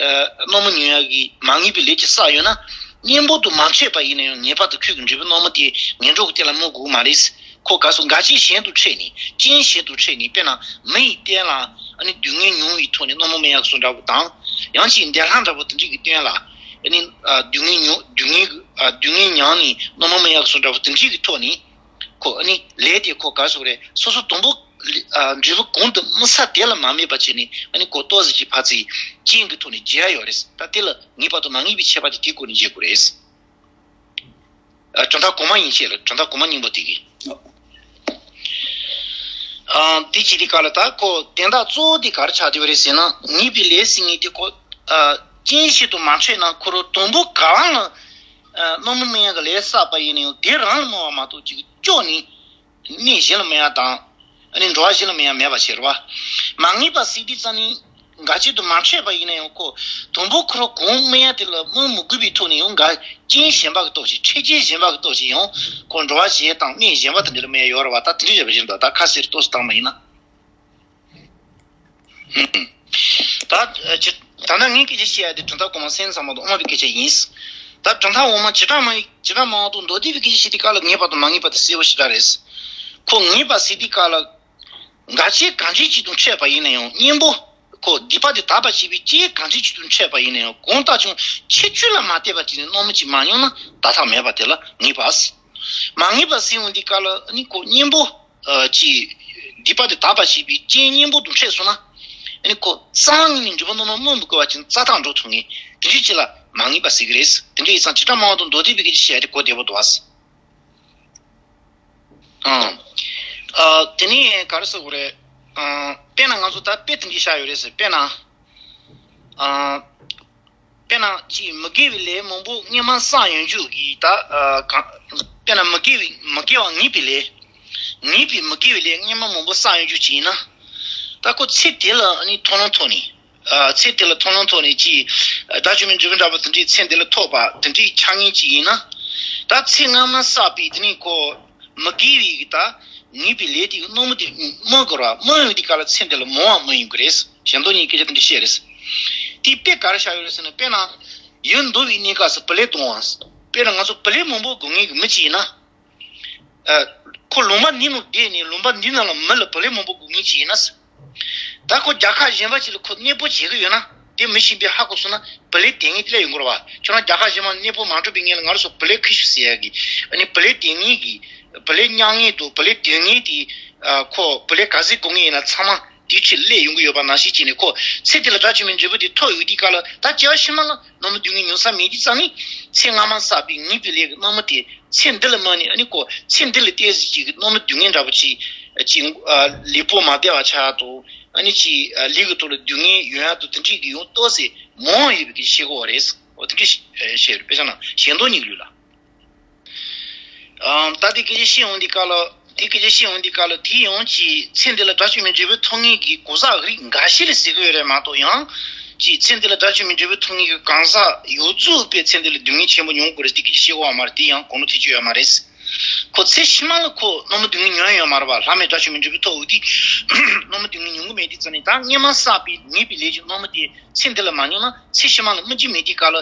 རྣོ་མ་མྱོང་ཡག་གི་མ་ངེས་པའི་ལས་ཅིག་བསགས་ཡོད་ན། གཉེན་པོ་དང་མ་འཕྲད་པ་ཡིན་ན་ཡང་། ངེས་པར་དུ་ཁོས་ཀྱི་འབྲས་བུ་རྣོ་མ་དེ་ངན་འགྲོ་གི་སྟེང་ལ་སྨོན་དགོས་མ་རེད། ཁོ་ག་རེ་ཟེར། འགལ་རྐྱེན་གཞན་དུ་འཕྲད་ནས། རྐྱེན་གཞན་དུ་འཕྲད་ནས། དཔེར་ན་མི་ཡི་རྟེན་ལ་ཨ་ནི་སྡུག་བསྔལ་མྱོང་བའི་ཐོག་ནས་རྣོ་མ་སྨོན་ཡག་སོགས་འདྲ་པོ་དང་། ཡང་ཅིག་འདས་ལྷག་འདྲ་པོ་དེ་འདྲ་གི་སྟེང་ལ་ཨ་ནི། ཨ། སྡུག་བསྔལ་མྱོང་། སྡུག་བསྔལ། ཨ། སྡུག་བསྔལ་མྱངས་ནས་རྣོ་མ་སྨོན་ཡག་སོགས་འདྲ་པོ་དེ་འདྲ་གི་ཐོག་ནས། ཁོ་ཨ་ནི་ལས་དེ་ཁོ་ག་རེ་ཟེར་དགོས་རེད། སོ་སོ་དང་པོ། ཨ། འབྲས་བུ་གོང་དུ་སྨིན་ས་དེ་ལ་མ་སྨིན་པ་བྱས་ནས། ཨ་ནི་ཁོ་ཏོག་ཙམ་ཅིག་ཕར་ཚུར་རྐྱེན་གྱི་ཐོག་ནས་འབྱེད་ཡ་ཡོད་རེད། ད་དེ་ལ་ངེས་པ་དང་མ་ངེས་པའི་ཁྱད་པར་དེ་དེའི་སྒོ་ནས་འབྱེད་དགོས་རེད། ཨ། གྲུབ་མཐའ་གོང་མ་ཡན་ཆད་ལ། གྲུབ་མཐའ་གོང་མ་སྙིང་པོ་དེ་གི། ཨ། དེ་བྱེད་དུས་སྐབས་ལ་ད་ཁོ་དོན་དག་གཙོ་བོ་དེ་ག་རེ་ཆགས་བསྡད་པ་རེད་ཟེར་ན། ངེས་པའི་ལས་ཟེར་མཁན་དེ་ཁོ། ཨ། རྐྱེན་གཞན་དུ་མ་འཕྲད་ན། ཁོ་རང་དང་པོ་ག་བ་ལ། ཨ། རྣོ་མ་སྨོན་ཡག་གི་ལས་བསགས་པ་ཡིན་ན་ཡང་། དེ་རང་ལ་སྨོན་པ་མ་གཏོགས་ཅིག་བསྐྱོད་ནས་གནས་གཞན་ལ་སྨོན་ཡག་དང་། ཨ་ནི་འགྲོ་བ་གཞན་ལ་སྨོན་ཡག་མེད་པ་བྱས་རེད་པ། མ་ངེས་པ་ཟེར་དུས་ཙམ་ནས་འགལ་རྐྱེན་དུ་མ་འཕྲད་པ་ཡིན་ན་ཡང་། ཁོ་དང་པོ་ཁོ་རང་གོང་སྨོན་ཡག་དེ་ལ་སྨོན་མི་དགོས་པའི་ཐོག་ནས་ཡང་འགལ། རྐྱེན་གཞན་པ་གི་སྟོབས་ཀྱིས། འཕྲད་རྐྱེན་གཞན་པ་གི་སྟོབས་ཀྱིས་ཡང་ཁོ་འགྲོ་བ་གཞན་དང་གནས་གཞན་པ་དེ་འདྲ་ལ་སྨོན་ཡག་ཡོད་རེད་པ། ད་དེ་འདྲ་བྱས་པ་བཞིན་དུ། ད་ཁ་གསལ་ཏོག་ཙམ་བཏང་བ་ཡིན་ན། ད། ཨ། ཅི། ད་ནི་ངས་སྐད་ཆ་བཤད་ཡ་དེ་གྲུབ་མཐའ་གོང་མ་སེམས་ཙམ་པ་དང་དབུ་མ་པའི་སྐད་ཆ་ཡིན། ད་གྲུབ་མཐའ་འོག་མ་བྱེ་བྲག་སྨྲ། བྱེ་བྲག་སྨྲ་བ་དང་མདོ་སྡེ་པའི་སྐད་ཆ་བཤད་དུས་སྐབས་ལ་ངེས་པ་དང་མ་ངེས་པ་དེ་གསལ་པོ་ཞེ་དྲག་རེད། ཁོ་ངེས་པ་ཟེར་དུས་སྐབས་ལ། འགལ་རྐྱེན་གང་འདྲ་ཅིག་དང་འཕྲད་པ་ཡིན་ན་ཡང་། གཉེན་པོ། ཁོ་སྡིག་པ་དེ་དག་པ་བྱེད་པའི་རྐྱེན་གང་འདྲ་ཅིག་དང་འཕྲད་པ་ཡིན་ན་ཡང་། གང་ལྟར་ཀྱང་ཆེད་བཅུ་ལ་མ་བལྟས་པ་བྱས་ནས་རྣོ་མ་ཅིག་མ་མྱོང་ན་ད་ཐག་མེད་པ་དེ་ལ་ངེས་པ། མ་ངེས་པ་ཟེར་ཡོང་དུས་སྐབས་ལ་ནི་ཁོ་གཉེན་པོ། ཨ། ཅིག་སྡིག་པ་དེ་དག་པ་བྱེད་པའི་རྐྱེན་གཉེན་པོ་དང་འཕྲད་སོང་ན། ཨ་ནི་ཁོ་རྩ་བ་ཉིད་ནས་འབྲས་བུ་རྣོ་མ་སྨིན་མི་དགོས་པ་ཅིག་རྩ་ཐག་འགྲོ་ཐུབ་ངེས། དེ་འདྲའི་ཅིག་ལ་མ་ངེས་པ་ཟེར་གྱི་རེད། དེ་འདྲ་ཡིན་ཙང་བྱེ་བྲག་སྨྲ་བ་དང་མདོ་སྡེ་པའི་སྐད་ཆ་བཤད་ཡ་དེ་གོ་བདེ་པོ་འདུག་ཨ། ཨང་། ཨ། དེ་ནས་ག་རེ་ཟེར་དགོས་རེད། ཨ། དཔེར་ན་ང་ཚོ་ད་དཔེ་དེ་འདྲ་བཞག་ཡོད་རེད་ཟེར། དཔེར་ན། ཨ། དཔེར་ན་ཅིག་མི་དགེ་བའི་ལས་མང་པོ་སྔོན་མ་བསགས་ཡོང་རྒྱུ་གི་ད། ཨ། གང་། དཔེར་ན་མི་དགེ་བའི། མི་དགེ་བ་ངེས་པའི་ལས། ངེས་པའི་མི་དགེ་བའི་ལས་སྔོན་མ་མང་པོ་བསགས་ཡོང་རྒྱུ་ཅིག་ཡིན་ན། ད་ཁོ་ཚེ་དེ་ལ་ནི་མཐོང་ལམ་ཐོབ་ནས། ཨ། ཚེ་དེ་ལ་མཐོང་ལམ་ཐོབ་ནས་ཅིག་བདག་ཆོས་མིན་འབྲས་བུ་འདྲ་པོ་དེ་འདྲའི་ཚེ་འདི་ལ་ཐོབ་པ་དེ་འདྲའི་ཆ་ངེས་ཅིག་ཡིན་ན། ད་ཚེ་སྔ་མ་བསགས་པའི་དེ་ནས་ཁོ། མི་དགེ་བའི་གི་ད་ངེས་པའི་ལས་དེ་རྣོ་མ་དེ་སྨིན་དགོས་ར། སྨིན་ཡོང་དུས་སྐབས་ལ་ཚེ་འདི་ལ་མང་བ་སྨིན་ཡོང་གི་རེད། གཞན་དོན་གཉིས་སྐད་ཆ་དེ་འདྲ་བཤད་རེད། དེའི་དཔེ་ག་རེ་བཞག་ཡོད་རེད་ཟེར་ན། དཔེར་ན་ཡུལ་འདུལ་བའི་གནས་སྐབས་སུ་བུ་ལས་ལྡང་བ། དཔེར་ན་ང་ཚོ་བུ་ལས་མང་པོ་དགོས་ངེས་ཀྱི་མི་གཅིག་ཡིན་ན། ཨ། ཁོ་ལུང་པ་འདི་ནང་བསྡད་ནས་ལུང་པ་འདི་ནང་ལ་མི་ལ་བུ་ལས་མང་པོ་དགོས་ངེས་གཅིག་ཡིན་ན། ད་ཁོ་རྒྱལ་ཁབ་གཞན་པ་ཅིག་ལ་ཁོ་གནས་སྤོ་བྱེད་ཀྱི་ཡོད་ན། དེ་མི་གཞན་པས་ཧ་གོ་སོང་ན་བུ་ལས་དེ་ངེས་དེ་ལས་ཡོང་དགོས་ར་བ། ཁྱོད་རང་རྒྱལ་ཁབ་གཞན་པ་གནས་སྤོ་མ་འགྲོ་བའི་སྔོན་ལ་ང་རང་ཚོ་བུ་ལས་ཁུ་ཤུ་ཟེར་ཡ་གི། ཨ་ནི་བུ་ལས་དེ་ངེས་ཀྱི། བུ་ལས་མྱང་ངེས་དང་བུ་ལས་དོན་ངེས་དེ། ཨ། ཁོ་བུ་ལས་ག་ཚོད་དགོས་ངེས་ཡིན་ན་ཚང་མ་ དེའི་ཁྲིད་སླེབས་ཡོང་གི་ཡོད་པ་ནང་བཞིན་བྱས་ནས་ཁོ་ཚེ་འདི་ལ་དགྲ་བཅོམ་པའི་འབྲས་བུ་དེ་ཐོབ་ཡོང་དུས་སྐབས་ལ། ད་སྐྱེ་བ་ཕྱི་མ་ལ་རྣམ་སྨིན་སྡུག་བསྔལ་མྱོང་ས་མེད་དུས་ཙང་ནི། ཚེ་སྔ་མ་བསགས་པའི་ངེས་པའི་ལས་ཀྱི་རྣམ་སྨིན་དེ་ཚེ་འདི་ལ་མ་ནི། ཨ་ནི་ཁོ་ཚེ་འདི་ལ་བལྟས་ཟིན་གྱི་རྣམ་སྨིན་སྡུག་བསྔལ་འདྲ་པོ་ཅིག་ཅིག་ལུས་པོ་མ་བདེ་བ་ཆགས་དང་། ཨ་ནི་ཅིག་ལུས་ཀྱི་ཐོག་ལ་སྡུག་བསྔལ་ཡོང་ཡག་དང་། དེ་འདྲའི་གི་ཡང་ཏོག་ཙམ་མང་བ་ཡོད་པའི་གི་ཤེས་དགོས་པ་རེད། འོ་དེ་འདྲ་བཤད་རེད། དཔེ་ཆ་ནང་ཞེ་མདོ་ཉིད་ལུས་ལ། ཨམ། ད་དེ་སྐད་ཆ་བཤད་ཡོང་དུས་སྐབས་ལ། དེ་སྐད་ཆ་བཤད་ཡོང་དུས་སྐབས་ལ། དེ་ཡང་ཅིག་ཚེ་འདི་ལ་དགྲ་བཅོམ་པའི་འབྲས་བུ་ཐོབ་མཁན་གྱི་གང་ཟག་རིགས་འགའ་ཤས་ལ་ཟེར་གྱི་ཡོད་རེད་མ་གཏོགས། ཡང་ཅིག་ཚེ་འདི་ལ་དགྲ་བཅོམ་པའི་འབྲས་བུ་ཐོབ་མཁན་གྱི་གང་ཟག་ཡོངས་རྫོགས་པས་ཚེ་འདི་ལ་སྡུག་བསྔལ་ཆེན་པོ་མྱོང་དགོས་རེད། དེ་སྐད་ཆ་བཤད་དགོས་པ་མ་རེད། དེ་ཡང་གོ་ནོར་ཐེབས་ཀྱི་ཡོད་མ་རེད། ཁོ་ཚེ་ཕྱི་མ་ལ་ཁོ་རྣམ་སྨིན་སྡུག་བསྔལ་མྱོང་ཡོད་མ་རེད་པ། ལྷ་མིའི་དགྲ་བཅོམ་པའི་འབྲས་བུ་ཐོབ་འོང་དུས་རྣམ་སྨིན་སྡུག་བསྔལ་མྱོང་གི་མེད་དུས་ཙང་ནི། ད་སྔོན་མ་བསགས་པའི་ངེས་པའི་ལས་ཀྱི་རྣམ་སྨིན་དེ་ཚེ་འདི་ལ་མ་མྱོང་ན། ཚེ་ཕྱི་མ་ལ་སྨིན་གྱི་མེད་དུས་སྐབས་ལ།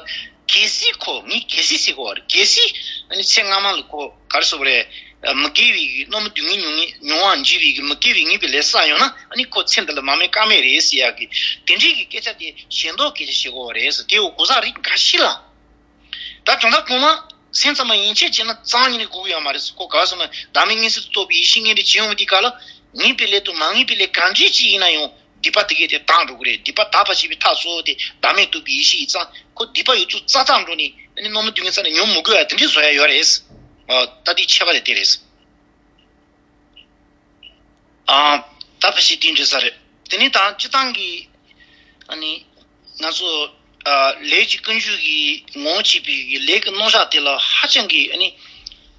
གལ་སྲིད་ཁོ། ངས་གལ་སྲིད་ཟེར་དགོས་པ་རེད། གལ་སྲིད་ཨ་ནི་ཚེ་སྔ་མ་ལ་ཁོ་ག་རེ་ཟེར་དགོས་རེད། མི་དགེ་བའི་རྣམ་སྨིན་སྡུག་བསྔལ་མྱོང་ངེས་མྱོང་བར་འགྱུར་བའི་གི་མི་དགེ་བའི་ངེས་པའི་ལས་བསགས་ཡོད་ན། ཨ་ནི་ཁོ་ཚེ་འདི་ལ་མ་སྨིན་ཀ་མེད་རེད་ཟེར་ཡག་གི་དེ་འདྲའི་གི་སྐད་ཆ་དེ་ཞེ་མདོ་སྐད་ཆ་བཤད་དགོས་པ་རེད་ཟེར། དེ་འོ་གང་ཟག་རིགས་འགའ་ཤས་ལ། ད་དོན་དག་གོང་མ་སེམས་ཙམ་པ་ཡན་ཆད་བྱས་ན་རྩ་བ་ཉིད་ནས་དགོས་ཀྱི་ཡོད་མ་རེད་ཟེར། ཁོ་ག་རེ་ཟེར་ན། བདག་མེད་མངོན་སུམ་དུ་རྟོགས་པའི་ཡེ་ཤེས་ངེས་འགྲེལ་བྱེད་ཡོང་དུས་སྐབས་ལ། ངེས་པའི་ལས་དང་མ་ངེས་པའི་ལས་ག་འདྲ་ཅིག་ཡིན་ན་ཡང་། སྡིག་པ་དེ་གས་དེ་དག་འགྲོ་གི་རེད། སྡིག་པ་དག་པ་བྱས་པའི་ཐབས་སོགས་དེ་བདག་མེད་རྟོགས་པའི་ཡེ་ཤེས་ཡིན་ཙང་། ཁོ་སྡིག་པ་ཡོངས་རྫོགས་རྩ་དག་འགྲོ་ནས། ཨ་ནི་རྣམ་སྨིན་སྡུག་བསྔལ་རྩ་ནས་མྱོང་མི་དགོས་པ་དེ་འདྲ་བཟོ་ཡ་ཡོད་རེད། ཨ། ད་དེའི་ཁྱད་པར་དེ་དེ་རེད། ཨ། ད་ཕལ་ཆེར་དེ་འདྲ་ས་རེད། དེ་ནས་ད་སྤྱིར་བཏང་གི། ཨ་ནི་ང་ཚོ། ཨ། ལས་ཀྱི་ཀུན་འབྱུང་གི་ངོ་བོ་བྱེད་པའི་གི་ལས་ཀྱི་རྣམ་གཞག་དེ་ལ་ཧ་ཅང་གི། ཨ་ནི།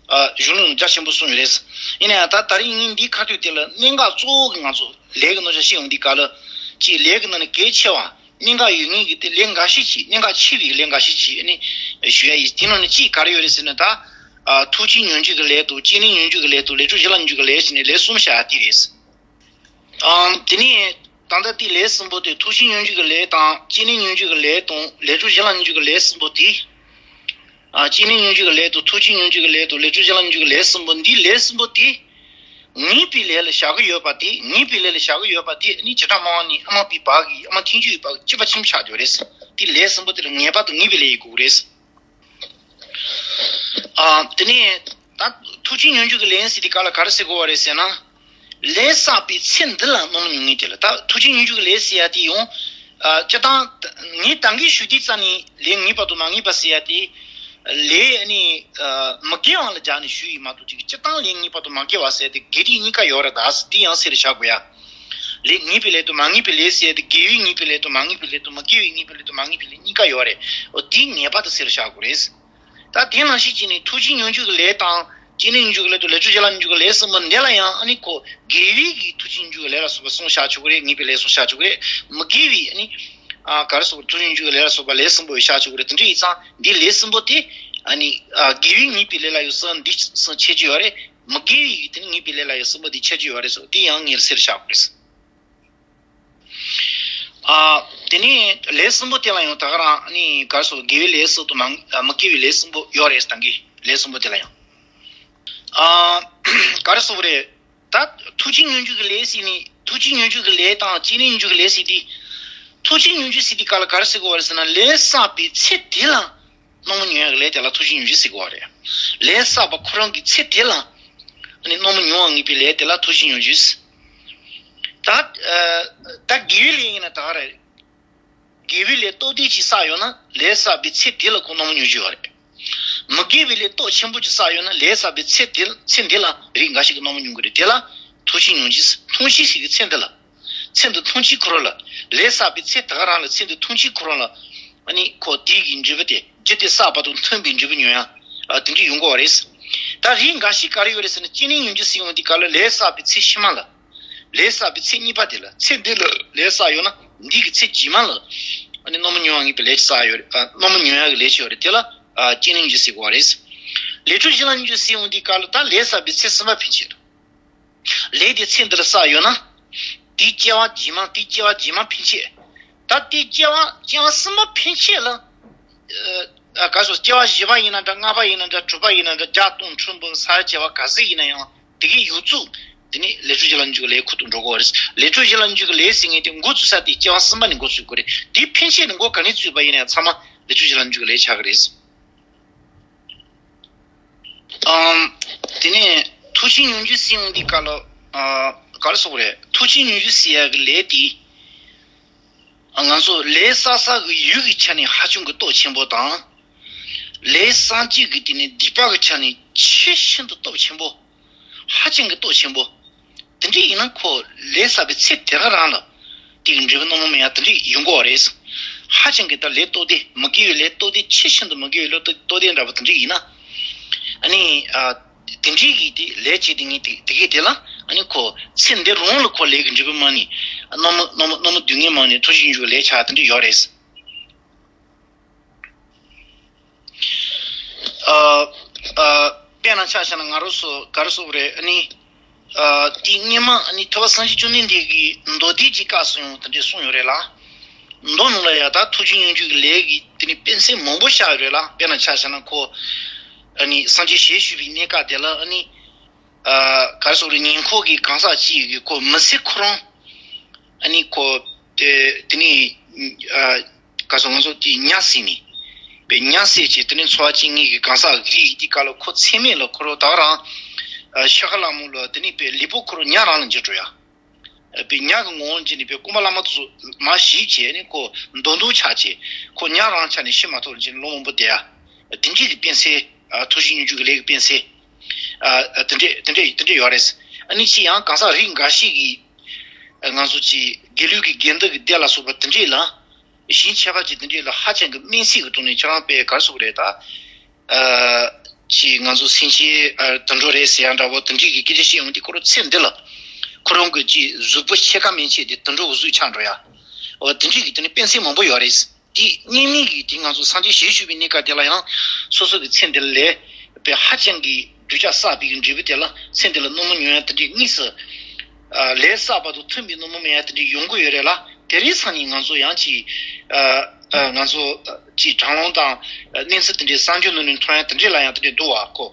ཨ། གཞུང་ལུགས་རྒྱ་ཆེན་པོ་གསུངས་ཡོད་རེད། ཡིན་ན་ཡང་ད་ད་རིང་ངས་འདིའི་ཁ་ཐུག་དེ་ལ་གནད་འགག་གཙོ་བོ་གི་ང་ཚོ་ལས་ཀྱི་རྣམ་གཞག་བཤད་ཡོང་དུས་སྐབས་ལ། ཅིག་ལས་ཀྱི་ནང་ནས་གལ་ཆེ་བ། གནད་འགག་ཡོད་ངེས་ཀྱི་དེ་ལས་འགའ་ཤས་ཅིག། གནད་འགག་ཆེ་བའི་ལས་འགའ་ཤས་ཅིག་ཨ་ནི་ཞུ་ཡ་ཡིན། དེ་ནང་ནས་གཅིག་ག་རེ་ཡོད་རེད་ཟེར་ན། ད། ཨ། ཐུགས་ཆེན་སྙོམས་འཇུག་གི་ལས་དང་། བསྐྱེད་རིམ་སྙོམས་འཇུག་གི་ལས་དང་། ལས་སྤྱོད་བྱིན་རླབས་སྙོམས་འཇུག་གི་ལས་ཟེར་ནས་ལས་གསུམ་བཤད་ཡ་དེ་རེད། ཨ། དེ་ནས་ད་ལྟ་དེ་ལས་གསུམ་པོ་དེ། ཐུགས་ཆེན་སྙོམས་འཇུག་གི་ལས་དང་། བསྐྱེད་རིམ་སྙོམས་འཇུག་གི་ལས་དང་། ལས་སྤྱོད་བྱིན་རླབས་སྙོམས་འཇུག་གི་ལས་གསུམ་པོ་དེ། ཨ། བསྐྱེད་རིམ་སྙོམས་འཇུག་གི་ལས་དང་། ཐུགས་ཆེན་སྙོམས་འཇུག་གི་ལས་དང་། ལས་སྤྱོད་བྱིན་རླབས་སྙོམས་འཇུག་གི་ལས་གསུམ་པོ། འདི་ལས་གསུམ་པོ་དེ། ངེས་པའི་ལས་ལ་བཞག་གི་ཡོད་པ་དེ། ངེས་པའི་ལས་ལ་བཞག་གི་ཡོད་པ་དེ་ནི་བྱེ་བྲག་སྨྲ་བ་ནི་ཨ་མ་པའི་བར་གྱི། ཨ་མ་ཐལ་འགྱུར་བའི་བར་གྱི་སྤྱོད་པ་ཆེན་པོ་ཆགས་ཡོད་རེད། དེ་ལས་གསུམ་པོ་དེ་ལ་ངེས་པར་དུ་ངེས་པའི་ལས་ཡིན་དགོས་རེད། ཨ། དེ་ནས་ད་ཐུགས་ཆེན་སྙོམས་འཇུག་གི་ལས་ཟེར་དུས་སྐབས་ལ་ག་རེ་ཟེར་དགོས་པ་རེད་ཟེར་ན། ལས་བསགས་པའི་ཚེ་འདི་ལ་རྣམ་སྨིན་མྱོང་ངེས་དེ་ལ། ད་ཐུགས་ཆེན་སྙོམས་འཇུག་གི་ལས་ཟེར་ཡ་དེ་ཡང་། ཨ། སྤྱིར་བཏང་ངས་ད་གིན་ཞུ་དུས་ཙམ་ནས་ལས་ངེས་པ་དང་མ་ངེས་པ་ཟེར་ཡ་དེ། ལས་ནི། ཨ། མི་དགེ་བ་ལ་སྦྱར་ནས་ཞུས་ཡིན་མ་གཏོགས། ཅིག་སྤྱིར་བཏང་ལས་ངེས་པ་དང་མ་ངེས་པ་ཟེར་ཡ་དེ་དགེ་སྡིག་གཉིས་ཀ་ཡོད་རེད། ད་དེ་ཡང་གསལ་བཤད་དགོས་ཡ། ལས་ངེས་པའི་ལས་དང་མ་ངེས་པའི་ལས་ཟེར་ཡ་དེ། དགེ་བའི་ངེས་པའི་ལས་དང་མ་ངེས་པའི་ལས་དང་། མི་དགེ་བའི་ངེས་པའི་ལས་དང་མ་ངེས་པའི་ལས་གཉིས་ཀ་ཡོད་རེད། འོ་དེ་ངེས་པར་དུ་གསལ་བཤད་དགོས་རེད། ད་དེ་ནང་བཞིན་བྱས་ནས་ཐུགས་ཆེན་སྙོམས་འཇུག་གི་ལས་དང་། བསྐྱེད་རིམ་སྙོམས་འཇུག་གི་ལས་དང་། ལས་སྤྱོད་བྱིན་རླབས་སྙོམས་འཇུག་གི་ལས་གསུམ་པོ་འདི་ལ་ཡང་ཨ་ནི་ཁོ་དགེ་བའི་གི་ཐུགས་ཆེན་སྙོམས་འཇུག་གི་ལས་ལ་སོགས་པ་གསུམ་བཤད་ཆོག་གི་རེད། ངེས་པའི་ལས་གསུམ་བཤད་ཆོག་གི་རེད། མི་དགེ་བའི་ཨ་ནི། ཨ། ག་རེ་ཟེར། ཐུགས་ཆེན་སྙོམས་འཇུག་གི་ལས་ལ་སོགས་པ་ལས་གསུམ་པོ་བཤད་ཆོག་གི་རེད། དེ་འདྲ་ཡིན་ཙང་འདི་ལས་གསུམ་པོ་དེ། ཨ་ནི། ཨ། དགེ་བའི་ངེས་པའི་ལས་ལ་ཡང་གསུམ་འདི་གསུམ་ཁྱད་ཆོས་ཡོད་རེད། མི་དགེ་བའི་དེ་ནི་ངེས་པའི་ལས་ལ་ཡང་གསུམ་པོ་འདི་ཁྱད་ཆོས་ཡོད་རེད་ཟེར། དེ་ཡང་ངས་གསལ་བཤད་དགོས་རེད། ཨ། དེ་ནས་ལས་གསུམ་པོ་དེ་ལ་ཡང་ད་ག་རང་ཨ་ནི་ག་རེ་ཟེར། དགེ་བའི་ལས་གསུམ་དང་མ། ཨ། མི་དགེ་བའི་ལས་གསུམ་པོ་ཡོད་རེད། ད་གིན་ལས་གསུམ་པོ་དེ་ལ་ཡང་། ཨ། ག་རེ་ཟེར་དགོས་རེད། ད་ཐུགས་ཆེན་སྙོམས་འཇུག་གི་ལས་ཟེར་ནས། ཐུགས་ཆེན་སྙོམས་འཇུག་གི་ལས་དང་བསྐྱེད་རིམ་སྙོམས་འཇུག་གི་ལས་ཟེར་དུས། ཐུགས་ཆེན་སྙོམས་འཇུག་ཟེར་དུས་སྐབས་ལ་ག་རེ་ཟེར་དགོས་པ་རེད་ཟེར་ན། ལས་བསགས་པའི་ཚེ་དེ་ལ་རྣམ་སྨིན་མྱོང་ཡག་གི་ལས་དེ་ལ་ཐུགས་ཆེན་སྙོམས་འཇུག་ཟེར་དགོས་པ་རེད། ལས་བསགས་པ་ཁོ་རང་གི་ཚེ་དེ་ལ་ཨ་ནི་རྣམ་སྨིན་མྱོང་བར་ངེས་པའི་ལས་དེ་ལ་ཐུགས་ཆེན་སྙོམས་འཇུག་ཟེར། ད། ཨ། ད་དགེ་བའི་ལས་ཡིན་ན་ད་ག་རེ་རེད། དགེ་བའི་ལས་སྟོབས་ལྡན་ཅིག་བསགས་ཡོད་ན། ལས་བསགས་པའི་ཚེ་དེ་ལ་ཁོ་རྣམ་སྨིན་མྱོང་རྒྱུ་ཡོད་རེད། མི་དགེ་བའི་ལས་སྟོབས་ཆེན་པོ་ཅིག་བསགས་ཡོད་ན། ལས་བསགས་པའི་ཚེ་དེ། ཚེ་འདི་ལ་རིགས་འགའ་ཞིག་གིས་རྣམ་སྨིན་མྱོང་གི་རེད། དེ་ལ་ཐུགས་ཆེན་སྙོམས་འཇུག་ཟེར། ཐུགས་ཆེན་ཟེར་གྱི་ཚེ་འདི་ལ། ཚེ་འདི་ཐུགས་ཆེན་ཁོ་རང་ལ། ལས་བསགས་པའི་ཚེ་ད་ག་རང་ལ། ཚེ་འདི་ཐུགས་ཆེན་ཁོ་རང་ལ། ཨ་ནི་ཁོ་དེའི་གི་འབྲས་བུ་དེ། རྒྱུ་དེ་བསགས་པ་དང་མཐུན་པའི་འབྲས་བུ་མྱོང་ཡ། ཨ། དེ་འདྲ་ཡོང་གི་ཡོད་རེད། ད་རིགས་འགའ་ཞིག་ག་རེ་ཡོད་རེད་ཟེར་ན། བསྐྱེད་རིམ་སྙོམས་འཇུག་ཟེར་ཡོང་དུས་སྐབས་ལ་ལས་བསགས་པའི་ཚེ་ཕྱི་མ་ལ། ལས་བསགས་པའི་ཚེ་གཉིས་པ་དེ་ལ། ཚེ་འདི་ལ་ལས་བསགས་ཡོད་ན་འདི་གི་ཚེ་རྗེས་མ་ལ་ཨ་ནི་རྣམ་སྨིན་མྱོང་བར་ངེས་པའི་ལས་ཅིག་བསགས་ཡོད་རེད། ཨ། རྣམ་སྨིན་མྱོང་ཡག་གི་ལས་ཅིག་ཡོད་རེད། དེ་ལ། ཨ། བསྐྱེད་རིམ་སྙོམས་འཇུག་ཟེར་གྱི་ཡོད་རེད། ལས་སྤྱོད་བྱིན་རླབས་སྙོམས་འཇུག་ཟེར་ཡོང་དུས་སྐབས་ལ་ད་ལས་བསགས་པའི་ཚེ་གསུམ་པ་ཕན་ཆད་ལ། ལས་དེ་ཚེ་འདི་ལ་བསགས་ཡོད་ན། དེའི་སྐྱེ་བ་རྗེས་མ། དེའི་སྐྱེ་བ་རྗེས་མ་ཕན་ཆད། ད་དེའི་སྐྱེ་བ། སྐྱེ་བ་གསུམ་པ་ཕན་ཆད་ལ། ཨ། ག་རེ་ཟེར། སྐྱེ་བ་བཞི་པ་ཡིན་ན་འདྲ། ལྔ་པ་ཡིན་ན་འདྲ། དྲུག་པ་ཡིན་ན་འདྲ། བརྒྱ་སྟོང་ཁྲི་འབུམ་ས་ཡ་བྱེ་བ་ག་ཚོད་ཡིན་ན་ཡང་། དེ་གའི་ཡོངས་རྫོགས་དེ་ནི་ལས་སྤྱོད་བྱིན་རླབས་སྙོམས་འཇུག་གི་ལས་ཁོ་ཐུག་འགྲོ་གི་ཡོད་རེད། ལས་སྤྱོད་བྱིན་རླབས་སྙོམས་འཇུག་གི་ལས་ཟེར་མཁན་དེ་འགོ་བཙུགས་ས་དེ་སྐྱེ་བ་གསུམ་པ་ནས་འགོ་བཙུགས་དགོས་རེད། དེ་ཕན་ཆད་ནས་འགོ་ག་ནས་བཙུགས་པ་ཡིན་ན་ཡང་ཚང་མ་ལས་སྤྱོད་བྱིན་རླབས་སྙོམས་འཇུག་གི་ལས་ཆགས་ཀྱི་རེད། ཨམ། དེ་ནས་ཐུགས་ཆེན་སྙོམས་འཇུག་ཟེར་ཡོང་དུས་སྐབས་ལ། ཨ། ག་རེ་ཟེར་དགོས་རེད། ཐུགས་རྗེ་སྙོམས་འཇུག་ཟེར་ཡག་གི་ལས་དེ། ང་ཚོ་ལས་བསགས་ས་གི་ཡུལ་གྱི་ཆ་ནས་ཧ་ཅང་གི་སྟོབས་ཆེན་པོ་དང་། ལས་བསགས་བྱེད་ཀྱི་དེ་ནི་སྡིག་པ་གི་ཆ་ནས་ཆེས་ཤིན་ཏུ་སྟོབས་ཆེན་པོ། ཧ་ཅང་གི་སྟོབས་ཆེན་པོ། དེ་འདྲ་ཡིན་ན་ཁོ་ལས་བསགས་པའི་ཚེ་དེ་ག་རང་ལ་དེ་གི་འབྲས་བུ་སྣང་མེད་ཡང་དེ་འདྲ་ཡོང་གི་རེད། ཧ་ཅང་གི་ད་ལས་སྟོབས་ལྡན། མི་དགེ་བའི་ལས་སྟོབས་ལྡན། ཆེས་ཤིན་ཏུ་མི་དགེ་བའི་ལས་སྟོབས་ལྡན་འདྲ་པོ་དེ་འདྲ་ཡིན་ན། ཨ་ནི། ཨ། དེ་འདྲའི་གི་དེ་ལས་བྱེད་དེ་ངས་དེ་དེ་གས་དེ་ལ་ཨ་ནི་ཁོ་ཚེ་འདི་རང་ལ་ཁོ་ལས་ཀྱི་འབྲས་བུ་མ་ནི། རྣམ་སྨིན་རྣམ་སྨིན་རྣམ་སྨིན་སྡུག་བསྔལ་མ་ནི་ཐུགས་རྗེ་སྙོམས་འཇུག་ལས་ཆགས་དེ་འདྲ་ཡོད་རེད། ཨ། ཨ། དཔེར་ན་ཆ་བཞག་ན་ང་རང་ཚོ་ག་རེ་ཟེར་དགོས་རེད། ཨ་ནི། ཨ། དེ་སྔོན་མ་ཨ་ནི་ཐེག་པ་སངས་རྒྱས་བཅོམ་ལྡན་འདས་ཀྱིས་མདོ་སྡེ་གི་སྐབས་སུ་ཡང་དེ་འདྲ་གསུངས་ཡོད་རེད་ལ། མདོ་ནང་ལ་ཡང་ད་ཐུགས་རྗེ་སྙོམས་འཇུག་གི་ལས་ཀྱི་དེ་ནི་དཔེ་མཚོན་མང་པོ་བཞག་ཡོད་རེད་ལ། དཔེར་ན་ཆ་བཞག་ན་ཁོ། ཨ་ནི་སངས་རྒྱས་ཞལ་བཞུགས་པའི་གནས་སྐབས་དེ་ལ་ཨ་ནི། ཨ། ག་རེ་ཟེར་དགོས་རེད། ཉེ་འཁོར་གྱི་གང་ཟག་ཅིག་གིས་ཁོ་མི་ཚེ་ཁོ་རང་། ཨ་ནི་ཁོ། དེ་དེ་ནི། ཨ། ག་རེ་ཟེར། ང་ཚོ་དེ་ཉ་བསད་ནས། པའི་ཉ་བསད་བྱས་དེ་ནི་འཚོ་བ་སྐྱེལ་མཁན་གྱི་གང་ཟག་རིགས་དེ་ག་ལ་ཁོ་ཚེ་སྨད་ལ་ཁོ་རང་ད་ག་རང་། ཨ། ཤཱཀྱ་ལ་མོ་ལ་དེ་ནི་པའི་ལུས་པོ་ཁོ་རང་ཉ་རང་ལ་འགྱུར་འགྲོ་ཡ། པའི་ཉ་གི་ངོ་བོ་འགྱུར་ནས་པའི་རྐུན་མ་ལྷ་མོ་དེ་ཚོ་མར་ཞིབ་བྱས་ནས་ཁོ་མདོག་མདོག་ཆགས་བྱས་ཁོ་ཉ་རང་ཆགས་ནས་ཤི་མ་ཐུབ་ལ་འགྱུར་ནས་ལོ་མང་པོ་བསྡད་ཡ། དེ་འདྲའི་གི་དཔེ་མཚོན། ཨ། ཐུགས་རྗེ་སྙོམས་འཇུག་གི་ལས་ཀྱི་དཔེ་མཚོན། ཨ། དེ་འདྲས་དེ་འདྲས་དེ་འདྲས་ཡོད་རེད། ཨ་ནི་ཅི་ཡང་གང་ཟག་རིགས་འགའ་ཤས་ཀྱིས། ཨ། ང་ཚོ་ཅིག་དགེ་ལུགས་ཀྱི་དགེ་འདུན་གྱི་སྡེ་ལ་སོགས་པ་དེ་འདྲས་ལ། གཞན་ཁྱད་པར་ཅན་དེ་འདྲས་ལ་ཧ་ཅང་གི་དམིགས་བསལ་གྱི་ཐོག་ནས་ཁྱེད་རང་དཔེ་ག་རེ་ཟེར་དགོས་རེད་ད། ཨ། ཅིག་ང་ཚོ་སེམས་ཅན། ཨ། དུད་འགྲོ་རེད་ཟེར་ཡ་འདྲ་བོ་དེ་འདྲས་ཀྱི་སྐད་ཆ་བཤད་ཡོང་དུས་ཁོ་རང་ཚེ་འདི་ལ་ཁོ་རང་གི་ཅིག་གཟུགས་པོ་ཕྱེད་ཀ་མན་ཆད་དེ་དུད་འགྲོ་གི་གཟུགས་ཆགས་འགྲོ་ཡ། འོ་དེ་འདྲས་ཀྱི་དེ་ནི་དཔེ་མཚོན་མང་པོ་ཡོད་རེད། དེ་གཉིས་མིན་གྱི་དེ་ང་ཚོ་སངས་རྒྱས་ཞལ་བཞུགས་པའི་གནས་སྐབས་དེ་ལ་ཡང་སོ་སོ་གི་ཚེ་འདི་ལ་ལས་པའི་ཧ་ཅང་གི་གདུལ་བྱ་བསགས་པའི་འབྲས་བུ་དེ་ལ་ཚེ་འདི་ལ་སྣང་མེད་མྱོང་ཡ་དེ་འདྲའི་དངོས་སུ། ཨ། ལས་བསགས་པ་དང་མཐུན་པའི་སྣང་མེད་མྱོང་ཡ་དེ་འདྲའི་ཡོང་གི་ཡོད་རེད་ལ། དེ་རིང་སང་ཉིན་ང་ཚོ་ཡང་ཅིག་ཨ། ཨ། ང་ཚོ་ཅིག་དྲ་ལམ་དང་གནས་ཚུལ་དེ་འདྲའི་གསར་འགྱུར་ནང་ནས་མཐོང་ཡ་དེ་འདྲའི་ལ་ཡང་དེ་འདྲའི་འདུག་བ། ཁོ་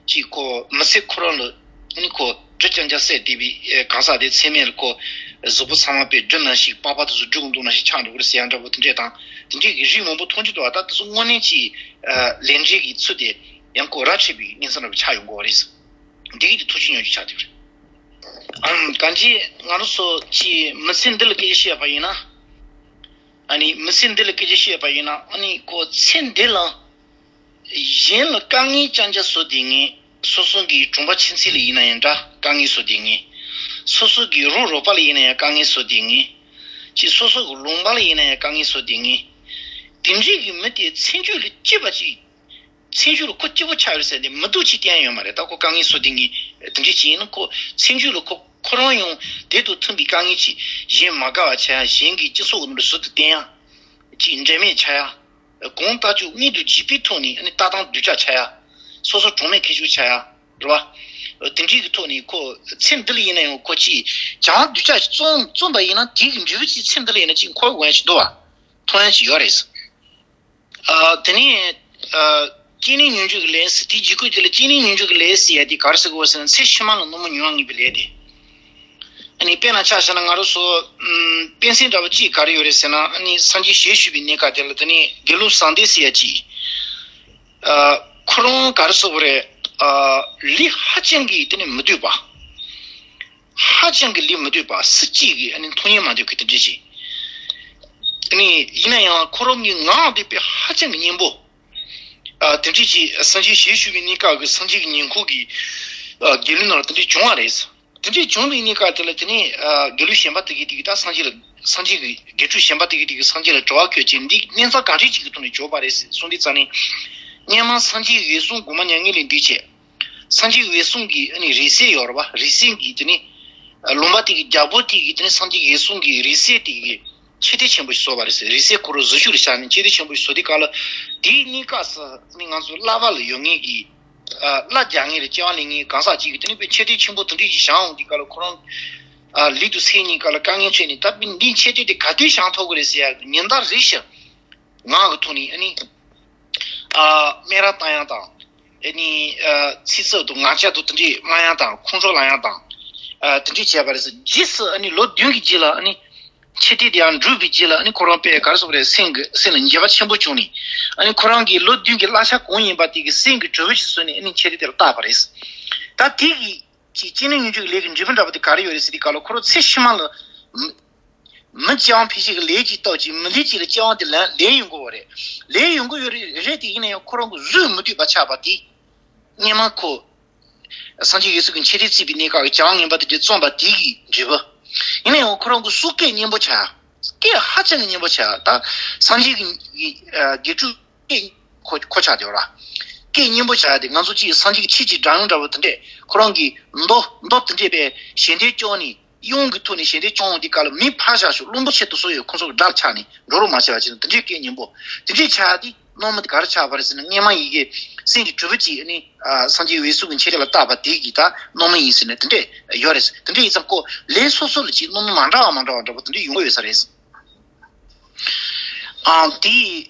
ཅིག་ཁོ་མི་ཚེ་ཁོ་རང་ལ། ཨ་ནི་ཁོ་སྦྲུལ་རྐྱང་རྐྱང་བསད་བསྡད་པའི་གང་ཟག་དེ་ཚེ་སྨད་ལ་ཁོ་གཟུགས་པོ་ཚང་མ་པའི་སྦྲུལ་ནང་བཞིན་པགས་པ་དེ་ཚོ་སྦྲུལ་གྱི་མདོག་ནང་བཞིན་ཆགས་འགྲོ་གི་རེད་ཟེར་ཡ་འདྲ་པོ་དེ་འདྲས་དང་། དེ་འདྲས་ཀྱི་རིགས་མང་པོ་མཐོང་རྒྱུ་འདུག་བ། ད་དེ་ཚོ་དངོས་གནས་ཀྱི་ལས་འབྲས་ཀྱི་ཚུལ་དེ་ཡང་ཁོ་ར་འཕྲོད་པའི་གནས་ཚུལ་འདྲ་པོ་ཆགས་ཡོང་གི་རེད། འདི་གི་དེ་ཐུགས་རྗེ་སྙོམས་འཇུག་ཆགས་བསྡད་པ་རེད། ཨམ། གང་ཅི་ང་རང་ཚོ་ཀྱི་མི་ཚེ་འདི་ལ་སྐད་ཆ་བཤད་པ་ཡིན་ན། ཨ་ནི་མི་ཚེ་འདི་ལ་སྐད་ཆ་བཤད་པ་ཡིན་ན། ཨ་ནི་ཁོ་ཚེ་འདི་ལ་གཞན་ལ་དཀའ་ངལ་རྐྱང་རྐྱང་བཟོ་བསྡད་མཁན། སོ་སོ་གི་གྲོང་པ་ཁྱིམ་མཚེས་ལ་ཡིན་ན་ཡང་འདྲ་དཀའ་ངལ་བཟོ་བསྡད་མཁན། སོ་སོ་གི་རོགས་རོགས་པ་ལ་ཡིན་ན་ཡང་དཀའ་ངལ་བཟོ་བསྡད་མཁན། ཅིག་སོ་སོ་གི་ལུང་པ་ལ་ཡིན་ན་ཡང་དཀའ་ངལ་བཟོ་བསྡད་མཁན། དེ་འདྲའི་གི་མི་དེ་ཚེ་མཇུག་ལ་སྐྱིད་པ་ཅིག་ཚེ་མཇུག་ལ་ཁོ་སྐྱིད་པོ་ཆགས་ཡོད་ཟེར་ནས་མི་སྡུག་ཅིག་བསྟན་ཡོད་མ་རེད། ད་ཁོ་དཀའ་ངལ་བཟོ་བསྡད་མཁན་དེ་འདྲ་ཅིག་ཡིན་ན། ཁོ་ཚེ་མཇུག་ལ་ཁོ་ཁོ་རང་ཡང་དེ་དང་མཐུན་པའི་དཀའ་ངལ་ཅིག་གཞན་མ་དགའ་བ་ཆགས་ཡ། གཞན་གྱི་སྤྱི་ཚོགས་ཀྱི་ནང་དུ་ཟུར་དུ་བསྟན་ཡ། ཅིག་འབྲེལ་མེད་ཆགས་ཡ། གང་ལྟར་ཀྱང་མངོན་དུ་བྱེད་པའི་ཐོག་ནས་ཨ་ནི་ལྟ་སྟངས་སྡུག་ཅག་ཆགས་ཡ། སོ་སོ་གྲོགས་མེད་ཁེར་རྐྱང་ཆགས་ཡ། རེད་བ། དེ་འདྲའི་གི་ཐོག་ནས་ཁོ་ཚེ་འདི་ལ་ཡིན་ན་ཡང་ཁོ་ཅིག་གང་སྡུག་ཅག་ཅིག་བརྩམས་བརྩམས་པ་ཡིན་ན། དེ་གི་འབྲས་བུ་ཅིག་ཚེ་འདི་ལ་ཡིན་ན་ཅིག་འཁོར་དགོས་ཡ་ཅིག་འདུག་བ། མཐོང་ཡ་ཅིག་ཡོད་རེད། ཨ། དེ་ནས། ཨ། སྤྱན་ནི་སྙོམས་འཇུག་གི་ལས་ཟེར། དེའི་རྗེས་ཁུངས་དེ་ལ་སྤྱན་ནི་སྙོམས་འཇུག་གི་ལས་ཟེར་ཡ་དེ་ག་རེ་ཟེར་དགོས་ཟེར་ན། ཚེ་ཕྱི་མ་ལ་སྣང་མེད་མྱོང་བ་ངེས་པའི་ལས་དེ། ཨ་ནི་དཔེར་ན་ཆ་བཞག་ན་ང་རང་ཚོ། ཨམ། དཔེ་མཚོན་འདྲ་བོ་ཅིག་ག་རེ་ཡོད་རེད་ཟེར་ན། ཨ་ནི་སངས་རྒྱས་ཞལ་བཞུགས་པའི་གནས་སྐབས་དེ་ལ་དེ་ནས་དགེ་སློང་བཟང་ལྡན་ཟེར་ཡ་ཅིག་ཨ། ཁོ་རང་ག་རེ་ཟེར་དགོས་རེད། ཨ། ལུས་ཧ་ཅང་གི་དེ་ནས་མི་སྡུག་པ། ཧ་ཅང་གི་ལུས་མི་སྡུག་པ། སུ་གཅིག་གིས་ཨ་ནི་མཐོང་ཉན་མ་འདོད་ཀྱི་དེ་འདྲ་ཅིག་ཨ་ནི་ཡིན་ན་ཡང་ཁོ་རང་གི་ངག་དེ་དཔེ་ཧ་ཅང་གི་སྙན་པོ། ཨ། དེ་འདྲ་ཅིག་སངས་རྒྱས་ཞལ་བཞུགས་པའི་གནས་སྐབས་ཀྱི་སངས་རྒྱས་ཀྱི་ཉིན་གུང་གི། ཨ། དགེ་འདུན་ནང་ལ་དེ་འདྲ་བྱུང་བ་རེད། དེ་འདྲ་བྱུང་བའི་གནས་སྐབས་དེ་ལ་དེ་ནས། ཨ། དགེ་སློང་གཞན་པ་དེ་གིས་དེ་གིས་ད་སངས་རྒྱས་ལ། སངས་རྒྱས་ཀྱི་དགེ་ཕྲུག་གཞན་པ་དེ་གིས་དེ་གིས་སངས་རྒྱས་ལ་དྲི་བ་བཀོད་ཅིང་། འདི་གནས་སྟངས་ག་འདྲ་ཅིག་གི་ཐོག་ནས་བྱུང་བ་རེད་ཟེར་གསུངས་དུས་ཙ་ནས། སྔོན་མ་སངས་རྒྱས་ཀྱི་འོད་སྲུང་སྒོ་མང་མྱ་ངན་ལས་འདས་བྱས། སངས་རྒྱས་ཀྱི་འོད་སྲུང་གི་ཨ་ནི་རིང་བསྲེལ་ཡོད་རེད་བ། རིང་བསྲེལ་གྱི་དེ་ནས། ཨ། ལུང་པ་དེ་གི་རྒྱལ་པོ་དེ་གིས་དེ་ནས་སངས་རྒྱས་ཀྱི་འོད་སྲུང་གི་རིང་བསྲེལ་དེ་གི་མཆོད་རྟེན་ཆེན་པོ་ཞིག་བཟོས་པ་རེད་ཟེར། རིང་བསྲེལ་ཁོ་རང་ཟུར་ཞུགས་ལ་བཞག་ནས་མཆོད་རྟེན་ཆེན་པོ་ཞིག་བཟོས་དུས་སྐབས་ལ། དེའི་གནས་སྐབས་སུ་ནི་ང་ཚོ་བསླབ་པ་ལ་ཡོད་མཁན་གྱི། ཨ། བསླབ་རྒྱག་མཁན་རེད། སྐྱེ་བ་ལེན་མཁན་གང་ཟག་ཅིག་གིས་དེ་ནས་དཔེ་མཆོད་རྟེན་ཆེན་པོ་དེ་འདྲ་ཞིག་བཞེངས་འོང་དུས་སྐབས་ལ། ཁོ་རང་། ཨ། ལུས་དང་སེམས་གཉིས་ཀ་ལ་དཀའ་ངལ་འཕྲད་ནས། ད་དཔེ་འདིའི་མཆོད་རྟེན་དེ་ག་དུས་བཞེངས་ཐུབ་ཀྱི་རེད་ཟེར་ཡ་ཉིན་ལྟར་རེ་བཞིན་ངག་གི་ཐོག་ནས་ཨ་ནི། ཨ། སྨད་ར་བཏང་ཡ་དང་། ཨ་ནི། ཨ། ཚིག་རྩུབ་དང་ངག་འཁྱལ་དང་དེ་འདྲས་སྨྲ་ཡ་དང་ཁོང་ཁྲོ་ལངས་ཡ་དང་། ཨ། དེ་འདྲས་བྱས་པ་རེད་ཟེར། རྗེས་སུ་ཨ་ནི་ལོ་བདུན་གྱི་རྗེས་ལ་ཨ་ནི། མཆོད་རྟེན་དེ་ཡང་འགྲུབ་པའི་རྗེས་ལ་ཨ་ནི་ཁོ་རང་དཔེ་ག་རེ་ཟེར་དགོས་རེད། སེམས་ཀྱི། སེམས་ལ་འགྱོད་པ་ཆེན་པོ་བྱུང་ནས། ཨ་ནི་ཁོ་རང་གི་ལོ་བདུན་གྱི་བསླབ་བྱ་གང་ཡིན་པ་དེ་གི་སེམས་ཀྱི་གྲོས་པ་ཞིག་བཟོས་ནས་ཨ་ནི་མཆོད་རྟེན་དེ་ལ་བཏགས་པ་རེད། ད་དེ་གི། ཅིག་ཅི་ནས་ཉུང་ཅུག་ལས་ཀྱི་འབྲས་བུ་འདྲ་པོ་དེ་ག་རེ་ཡོད་རེད་ཟེར་དུས་སྐབས་ལ་ཁོ་རང་ཚེ་ཕྱི་མ་ལ་མི་མི་སྤྱང་ཕལ་ཆེར་གྱི་ལས་ཀྱི་སྟོབས་ཀྱིས་མི་ལས་ཀྱི་ལ་སྤྱང་དེ་ལ་ལས་ཡོང་གི་ཡོད་རེད། ལས་ཡོང་གི་ཡོད་རེད་རེད་དེ་ཡིན་ན་ཡང་ཁོ་རང་གི་བཟོད་མི་ཐུབ་པ་ཆགས་པ་དེ་སྔོན་མ་ཁོ་སངས་རྒྱས་ཡེ་ཤུ་གི་མཆོད་རྟེན་བརྩིགས་པའི་གནས་སྐབས་ཀྱི་གྱང་ངན་པ་དེ་འདྲ་བཙོངས་པ་དེ་གི་འབྲས་བུ། ཡིན་ན་ཡང་ཁོ་རང་གི་སྲོག་སྐད་སྙན་པོ་ཆགས། སྐད་ཧ་ཅང་གི་སྙན་པོ་ཆགས། ད་སངས་རྒྱས་ཀྱི་དགེ་ཕྲུག་སྐད་ཁོ་ཁོ་ཆགས་བསྡད་ཡོད་ར། སྐད་སྙན་པོ་ཆགས་ཏེ་ང་ཚོ་ཅིག་སངས་རྒྱས་ཀྱི་ཆོས་ཀྱི་སྒྲ་དབྱངས་འདྲ་བོ་དེ་འདྲས་ཁོ་རང་གི་མདོ་མདོ་དེ་འདྲས་པའི་ཞལ་འདེབས་སྐྱོར་ནས་དབྱངས་ཀྱི་ཐོག་ནས་ཞལ་འདེབས་སྐྱོར་འོང་དུས་སྐབས་ལ་མི་ཕར་བཞག་ཤོག་བླུན་པོ་ཆེ་དེ་ཚོ་ཡོད་ཁོ་ཚོ་གི་སྒྲ་ཆགས་ནས་འགྲོ་རོགས་མ་བྱས་པ་བྱས་ན་དེ་འདྲས་སྐད་སྙན་པོ་དེ་འདྲས་ཆགས་ཏེ་སྣང་མི་དེ་ག་རེ་ཆགས་པ་རེད་ཟེར་ན་སྔོན་མ་ཡི་གེ་སེམས་ཀྱི་གྲུབ་པ་ཅིག་ནི་སངས་རྒྱས་ཡེ་ཤུ་གི་མཆོད་རྟེན་ལ་བཏགས་པ་དེ་གི་ད་སྣང་མི་ཡིན་ཟེར་ནས་དེ་འདྲས་ཡོད་རེད། དེ་འདྲས་ཡིན་ཙང་ཁོ་ལས་སོ་སོ་ལ་ཅིག་སྣང་མི་མ་འདྲ་བ་མ་འདྲ་བ་འདྲ་པོ་དེ་འདྲས་ཡོང་གི་ཡོད་ས་རེད། ཨ། དེ་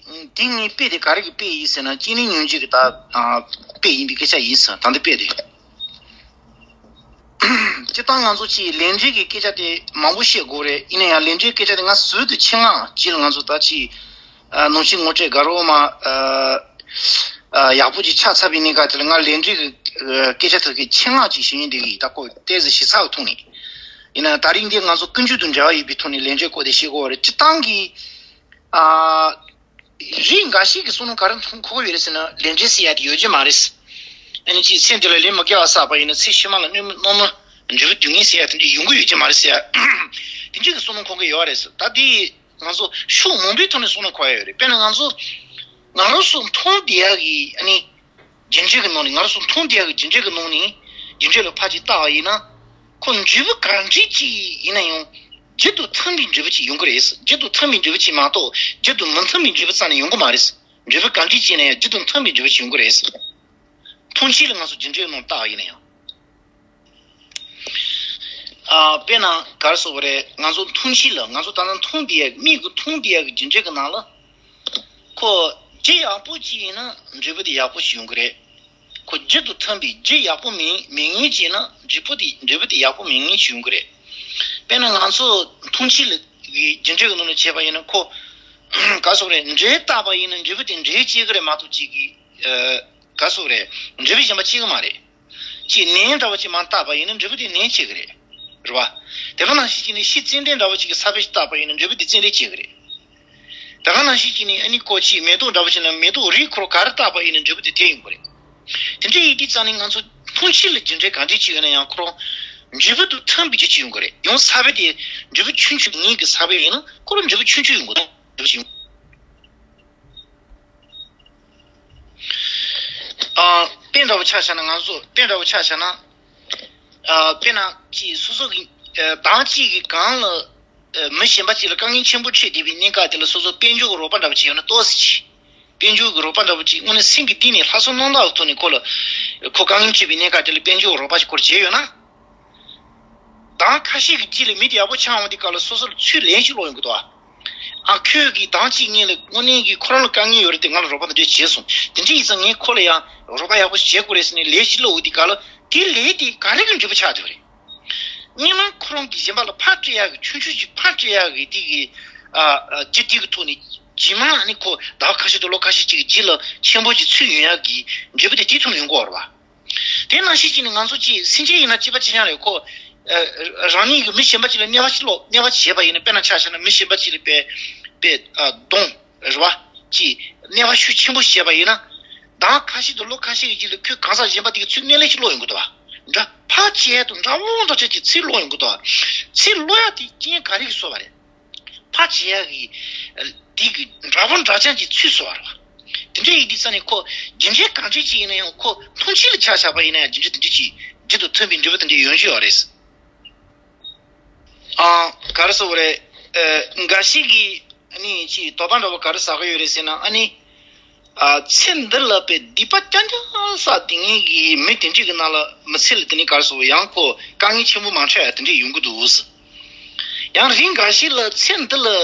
དེ་ངའི་དཔེ་དེ་ག་རེ་གི་དཔེ་ཡིན་ཟེར་ན་ཅི་ནས་ཉོན་ཅིག་གི་ད་ཨ་དཔེ་ཡིན་པའི་སྐད་ཆ་ཡིན་ཟེར་ད་འདི་དཔེ་དེ། སྤྱིར་བཏང་ང་ཚོ་ཅིག་ལས་འབྲས་ཀྱི་སྐད་ཆ་དེ་མང་པོ་བཤད་དགོས་རེད། ཡིན་ན་ཡང་ལས་འབྲས་སྐད་ཆ་དེ་ང་ཟུར་དུ་ཆེད་མངགས་ཅིག་ལ་ང་ཚོ་ད་ཅིག་ཨ་ནང་ཆོས་ངོ་སྤྲོད་དགའ་རོགས་མ་ཨ་ཡག་པོ་ཅིག་ཆགས་ཚར་བའི་གནས་སྐབས་དེ་ལ་ང་ལས་འབྲས་ཀྱི་སྐད་ཆ་དེ་གི་ཆེད་མངགས་ཅིག་ཞུ་ཡིན་འདི་གི་ད་ཁོ་ཏོག་ཙམ་ཞིབ་ཚགས་ཐུག་ནས། ཡིན་ན་ད་རིང་འདི་ང་ཚོ་ཀུན་སྤྱོད་དང་འབྲེལ་བ་ཡོད་པའི་ཐོག་ནས་ལས་འབྲས་སྐོར་དེ་བཤད་དགོས་པ་རེད། སྤྱིར་བཏང་གི་ཨ་རིགས་འགའ་ཞིག་གི་བསམ་བློ་ག་རེ་མཐོང་གི་ཡོད་རེད་ཟེར་ན་ལས་འབྲས་ཟེར་ཡ་དེ་ཡོད་ཀྱི་མ་རེད། ཨ་ནི་ཅིག་ཚེ་འདི་ལ་ལས་མི་དགེ་བ་བསགས་པ་ཡིན་ན་ཚེ་ཕྱི་མ་ལ་གནོད་མི་གནོད་མི་འབྲས་བུ་སྡུག་བསྔལ་ཟེར་ཡ་དེ་འདྲ་ཡོང་གི་ཡོད་ཀྱི་མ་རེད་ཟེར་ཡ་དེ་འདྲ་གི་བསམ་བློ་འཁོར་གི་ཡོད་རེད། ད་དེ་ང་ཚོ་ཕྱོགས་མང་པོའི་ཐོག་ནས་བསམ་བློ་འཁོར་ཡ་ཡོད་རེད། དཔེར་ན་ང་ཚོ་ང་རང་ཚོ་མཐོང་བསྡད་ཡ་གི་ཨ་ནི་རྒྱུ་འབྲས་ཀྱི་ནང་ནས་ང་རང་ཚོ་མཐོང་བསྡད་ཡ་གི་རྒྱུ་འབྲས་ཀྱི་ནང་ནས་རྒྱུ་འབྲས་ལ་ཕར་ཅིག་བལྟ་བ་ཡིན་ན་ཁོ་འབྲས་བུ་ག་འདྲས་ཅིག་ཡིན་ན་ཡང་རྒྱུ་དང་མཐུན་པའི་འབྲས་བུ་ཅིག་ཡོང་གི་རེད། རྒྱུ་དང་མཐུན་པའི་འབྲས་བུ་ཅིག་མ་གཏོགས་རྒྱུ་དང་མི་མཐུན་པའི་འབྲས་བུ་རྩ་ནས་ཡོང་གི་མ་རེད། འབྲས་བུ་ག་འདྲས་ཅིག་ཡིན་ན་ཡང་རྒྱུ་དང་མཐུན་པའི་འབྲས་བུ་ཅིག་ཡོང་གི་རེད། མཐོང་ཆོས་ལ་ང་ཚོ་རྒྱུ་འབྲས་ནང་བལྟ་བ་ཡིན་ན་ཡང་། ཨ། དཔེར་ན་ག་རེ་ཟེར་དགོས་རེད། ང་ཚོ་མཐོང་ཆོས་ལ་ང་ཚོ་ད་ལྟ་མཐོང་བསྡད་ཡ་མིག་གིས་མཐོང་བསྡད་ཡ་གི་རྒྱུ་འབྲས་ཀྱི་ནང་ལ། ཁོ་རྒྱུ་ཡག་པོ་ཅིག་ཡིན་ན་འབྲས་བུ་དེ་ཡག་པོ་ཞིག་ཡོང་གི་རེད། ཁོ་རྒྱུ་དང་མཐུན་པའི་རྒྱུ་ཡག་པོ་མིན་མིན་ངེས་ཅིག་ཡིན་ན་འབྲས་བུ་དེ་འབྲས་བུ་དེ་ཡག་པོ་མིན་ངེས་ཅིག་ཡོང་གི་རེད། དཔེར་ན་ང་ཚོ་མཐོང་ཆོས་ལ་གི་རྒྱུ་འབྲས་ཀྱི་ནང་ནས་བྱས་པ་ཡིན་ན་ཁོ་ག་རེ་ཟེར་དགོས་རེད། འབྲས་བཏགས་པ་ཡིན་ན་འབྲས་བུ་དེ་འབྲས་སྐྱེ་གི་རེད་མ་གཏོགས་ཅིག་གི་ཨ། ག་རེ་ཟེར་དགོས་རེད། འབྲས་བུ་གཞན་པ་སྐྱེ་གི་མ་རེད། ཅིག་ནས་འདྲ་བ་ཅིག་མར་བཏགས་པ་ཡིན་ན་འབྲས་བུ་དེ་ནས་སྐྱེ་གི་རེད། རེད་བ། དེ་ག་ནང་བཞིན་ཅིག་ནས་ཤིང་ཙན་དན་འདྲ་བ་ཅིག་གི་ས་བོན་ཞིག་བཏགས་པ་ཡིན་ན་འབྲས་བུ་དེ་ཙན་དན་སྐྱེ་གི་རེད། དེ་ག་ནང་བཞིན་ཅིག་ནས་ཨ་ནི་ཁོ་ཅིག་མེ་ཏོག་འདྲ་བ་ཅིག་ན་མེ་ཏོག་རིགས་ཁོ་རང་ག་རེ་བཏགས་པ་ཡིན་ན་འབྲས་བུ་དེ་དེ་ཡོང་གི་རེད། དེ་འདྲ་ཡིན་དུས་ཙང་ནས་ང་ཚོ་མཐོང་ཆོས་ལ་རྒྱུ་འབྲས་ག་འདྲས་ཅིག་ཡོད་ན་ཡང་ཁོ་རང་འབྲས་བུ་དང་མཐུན་པའི་རྒྱུ་ཅིག་ཡོང་གི་རེད། ཡང་ས་བོན་དེ་འབྲས་བུ་ཆུང་ཆུང་ངེས་ཀྱི་ས་བོན་ཡིན་ན་ཁོ་རང་འབྲས་བུ་ཆུང་ཆུང་ཡོང་གི་རེད། འབྲས་བུ་ཆུང་། ཨ། དཔེ་འདྲ་བོ་ཆ་བཞག་ན་ང་ཚོ་དཔེ་འདྲ་བོ་ཆ་བཞག་ན། ཨ། དཔེར་ན་ཅིག་སོ་སོ་གི་ཨ། དང་གཅིག་གི་གང་ལ་ཨ། མི་གཞན་པ་ཅིག་ལ་དཀའ་ངལ་ཆེན་པོ་འཕྲད་བསྡད་པའི་གནས་སྐབས་དེ་ལ་སོ་སོ་དཔལ་འབྱོར་གྱི་རོགས་པ་འདྲ་བོ་ཅིག་ཡོད་ན་ཏོག་ཙམ་ཅིག་དཔལ་འབྱོར་གྱི་རོགས་པ་འདྲ་བོ་ཅིག་དངོས་གནས་སེམས་ཀྱི་གཏིང་ནས་ལྷག་བསམ་རྣམ་དག་གི་ཐོག་ནས་ཁོ་ལ་ཁོ་དཀའ་ངལ་འཕྲད་པའི་གནས་སྐབས་དེ་ལ་དཔལ་འབྱོར་གྱི་རོགས་པ་ཞིག་ཁོར་བྱས་ཡོད་ན། དང་ཁ་ཤས་ཀྱི་རྗེས་ལ་མི་དེ་ཡག་པོ་ཆགས་འོང་དུས་སྐབས་ལ་སོ་སོར་ཚུར་ལན་ཞིག་སློག་ཡོང་གི་འདུག་ཨ། ཨ། ཁྱོད་ཀྱིས་དང་གཅིག་ངེད་ལ་དངོས་གནས་ཀྱི་ཁོ་རང་ལ་དཀའ་ངལ་ཡོད་རེད་དེ་ང་ལ་རོགས་པ་དེ་འདྲས་བྱས་སོང་། དེ་འདྲས་ཡིན་ཙང་ངས་ཁོ་ལ་ཡང་རོགས་པ་ཡག་པོ་ཞིག་བྱེད་དགོས་རེད་ཟེར་ནས་ལན་ཞིག་སློག་འོང་དུས་སྐབས་ལ་དེ་ལན་དེ་ག་རེ་གི་འབྲས་བུ་ཆགས་བསྡད་པ་རེད། སྔོན་མ་ཁོ་རང་གིས་གཞན་པ་ལ་ཕར་སྤྲད་ཡག་གི་ཆུང་ཆུང་ཞིག་ཕར་སྤྲད་ཡག་གི་དེ་གི་ཨ། ཨ། རྒྱུ་དེ་གི་ཐོག་ནས་རྗེས་མ་ཨ་ནི་ཁོ་ཟླ་བ་ཁ་ཤས་དང་ལོ་ཁ་ཤས་ཅིག་གི་རྗེས་ལ་ཆེན་པོ་ཅིག་ཚུད་ཡོང་ཡག་གི་འབྲས་བུ་དེ་དེ་ཐོག་ནས་ཡོང་གི་ཡོད་རེད་བ། དེ་ནང་བཞིན་བྱས་ནས་ང་ཚོ་ཅིག་སེམས་ཅན་ཡིན་ན་གཅིག་པ་གཅིག་རྐྱང་རེད་ཁོ། ཨ། རང་ཉིད་ཀྱིས་མི་གཞན་པ་ཅིག་ལ་གནོད་པ་ཅིག་སློག་གནོད་པ་ཅིག་བྱས་པ་ཡིན་ན། དཔེར་ན་ཆ་བཞག་ན་མི་གཞན་པ་ཅིག་ལ་དཔེ་དཔེ་ཨ། གདོང་རེད་བ། ཅིག་གནོད་པ་ཤུགས་ཆེན་པོ་བྱས་པ་ཡིན་ན། ཟླ་ཁ་ཤས་དང་ལོ་ཁ་ཤས་ཀྱི་རྗེས་ལ་ཁོས་གང་ཟག་གཞན་པ་དེ་གི་ཚུར་སྣེ་ལེན་ཞིག་སློག་ཡོང་གི་འདུག་བ། འདྲ་ཕར་བྱས་དང་འདྲ་བོ་འདྲ་ཆ་ཅིག་ཚུར་སློག་ཡོང་གི་འདུག་བ། ཚུར་སློག་ཡ་དེ་རྐྱེན་ག་རེ་གིས་བཟོས་པ་རེད། ཕར་བྱེད་ཡག་གི་དེ་གི་འདྲ་པོ་འདྲ་ཅན་གྱི་ཚུལ་བཟོ་བ་རེད་བ། དེ་འདྲ་ཡིན་དུས་ཙང་ནས་ཁོ་རྒྱུ་འབྲས་གང་འདྲ་ཅིག་ཡིན་ན་ཡང་ཁོ་མཐོང་ཆོས་ལ་ཆ་བཞག་པ་ཡིན་ན་ཡང་རྒྱུ་འབྲས་དེ་འདྲ་ཅིག་རྒྱུ་དང་མཐུན་པའི་འབྲས་བུ་དེ་འདྲ་ཡོང་རྒྱུ་ཡོད་རེད། ཨ། ག་རེ་ཟེར་དགོས་རེད། ཨ། འགའ་ཞིག་གིས་ཨ་ནི་ཅིག་དོགས་པ་འདྲ་པོ་ག་རེ་ཟ་གི་ཡོད་རེད་ཟེར་ན་ཨ་ནི། ཨ། ཚེ་འདི་ལ་དཔེ་སྡིག་པ་རྐྱང་རྐྱང་བསགས་དེ་ངེད་ཀྱི་མི་དེ་འདྲ་གི་ནང་ལ་མི་ཚེ་ལ་དེ་ནས་ག་རེ་ཟེར་ཡང་ཁོ་དཀའ་ངལ་ཆེན་པོ་མ་འཕྲད་ཡ་དེ་འདྲ་ཡོང་གི་འདུག་ཟེར། ཡང་རིགས་འགའ་ཞིག་ལ་ཚེ་འདི་ལ་ཨ།